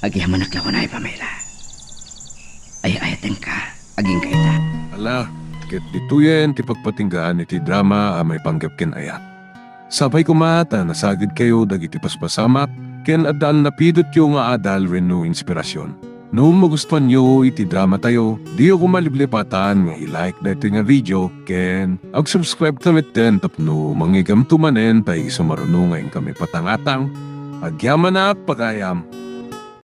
Agyamanak la kunay, Pamela. Ay-ayatenka, agingga ita. Ala, ket ditoyen ti pagpatinggaan iti drama a maipanggep ken ayat. Sapay koma ta nasagidkayo dagiti paspasamak ken adda a napidotyo nga adal wenno inspirasyon. No magustuanyo iti dramatayo, diyo koma liplipatan nga i-like daytoy nga video ken ag-subscribe ta metten tapno mangigamto manen ta isu maruno nga inkami patangatang. Agyamanak, pagayam!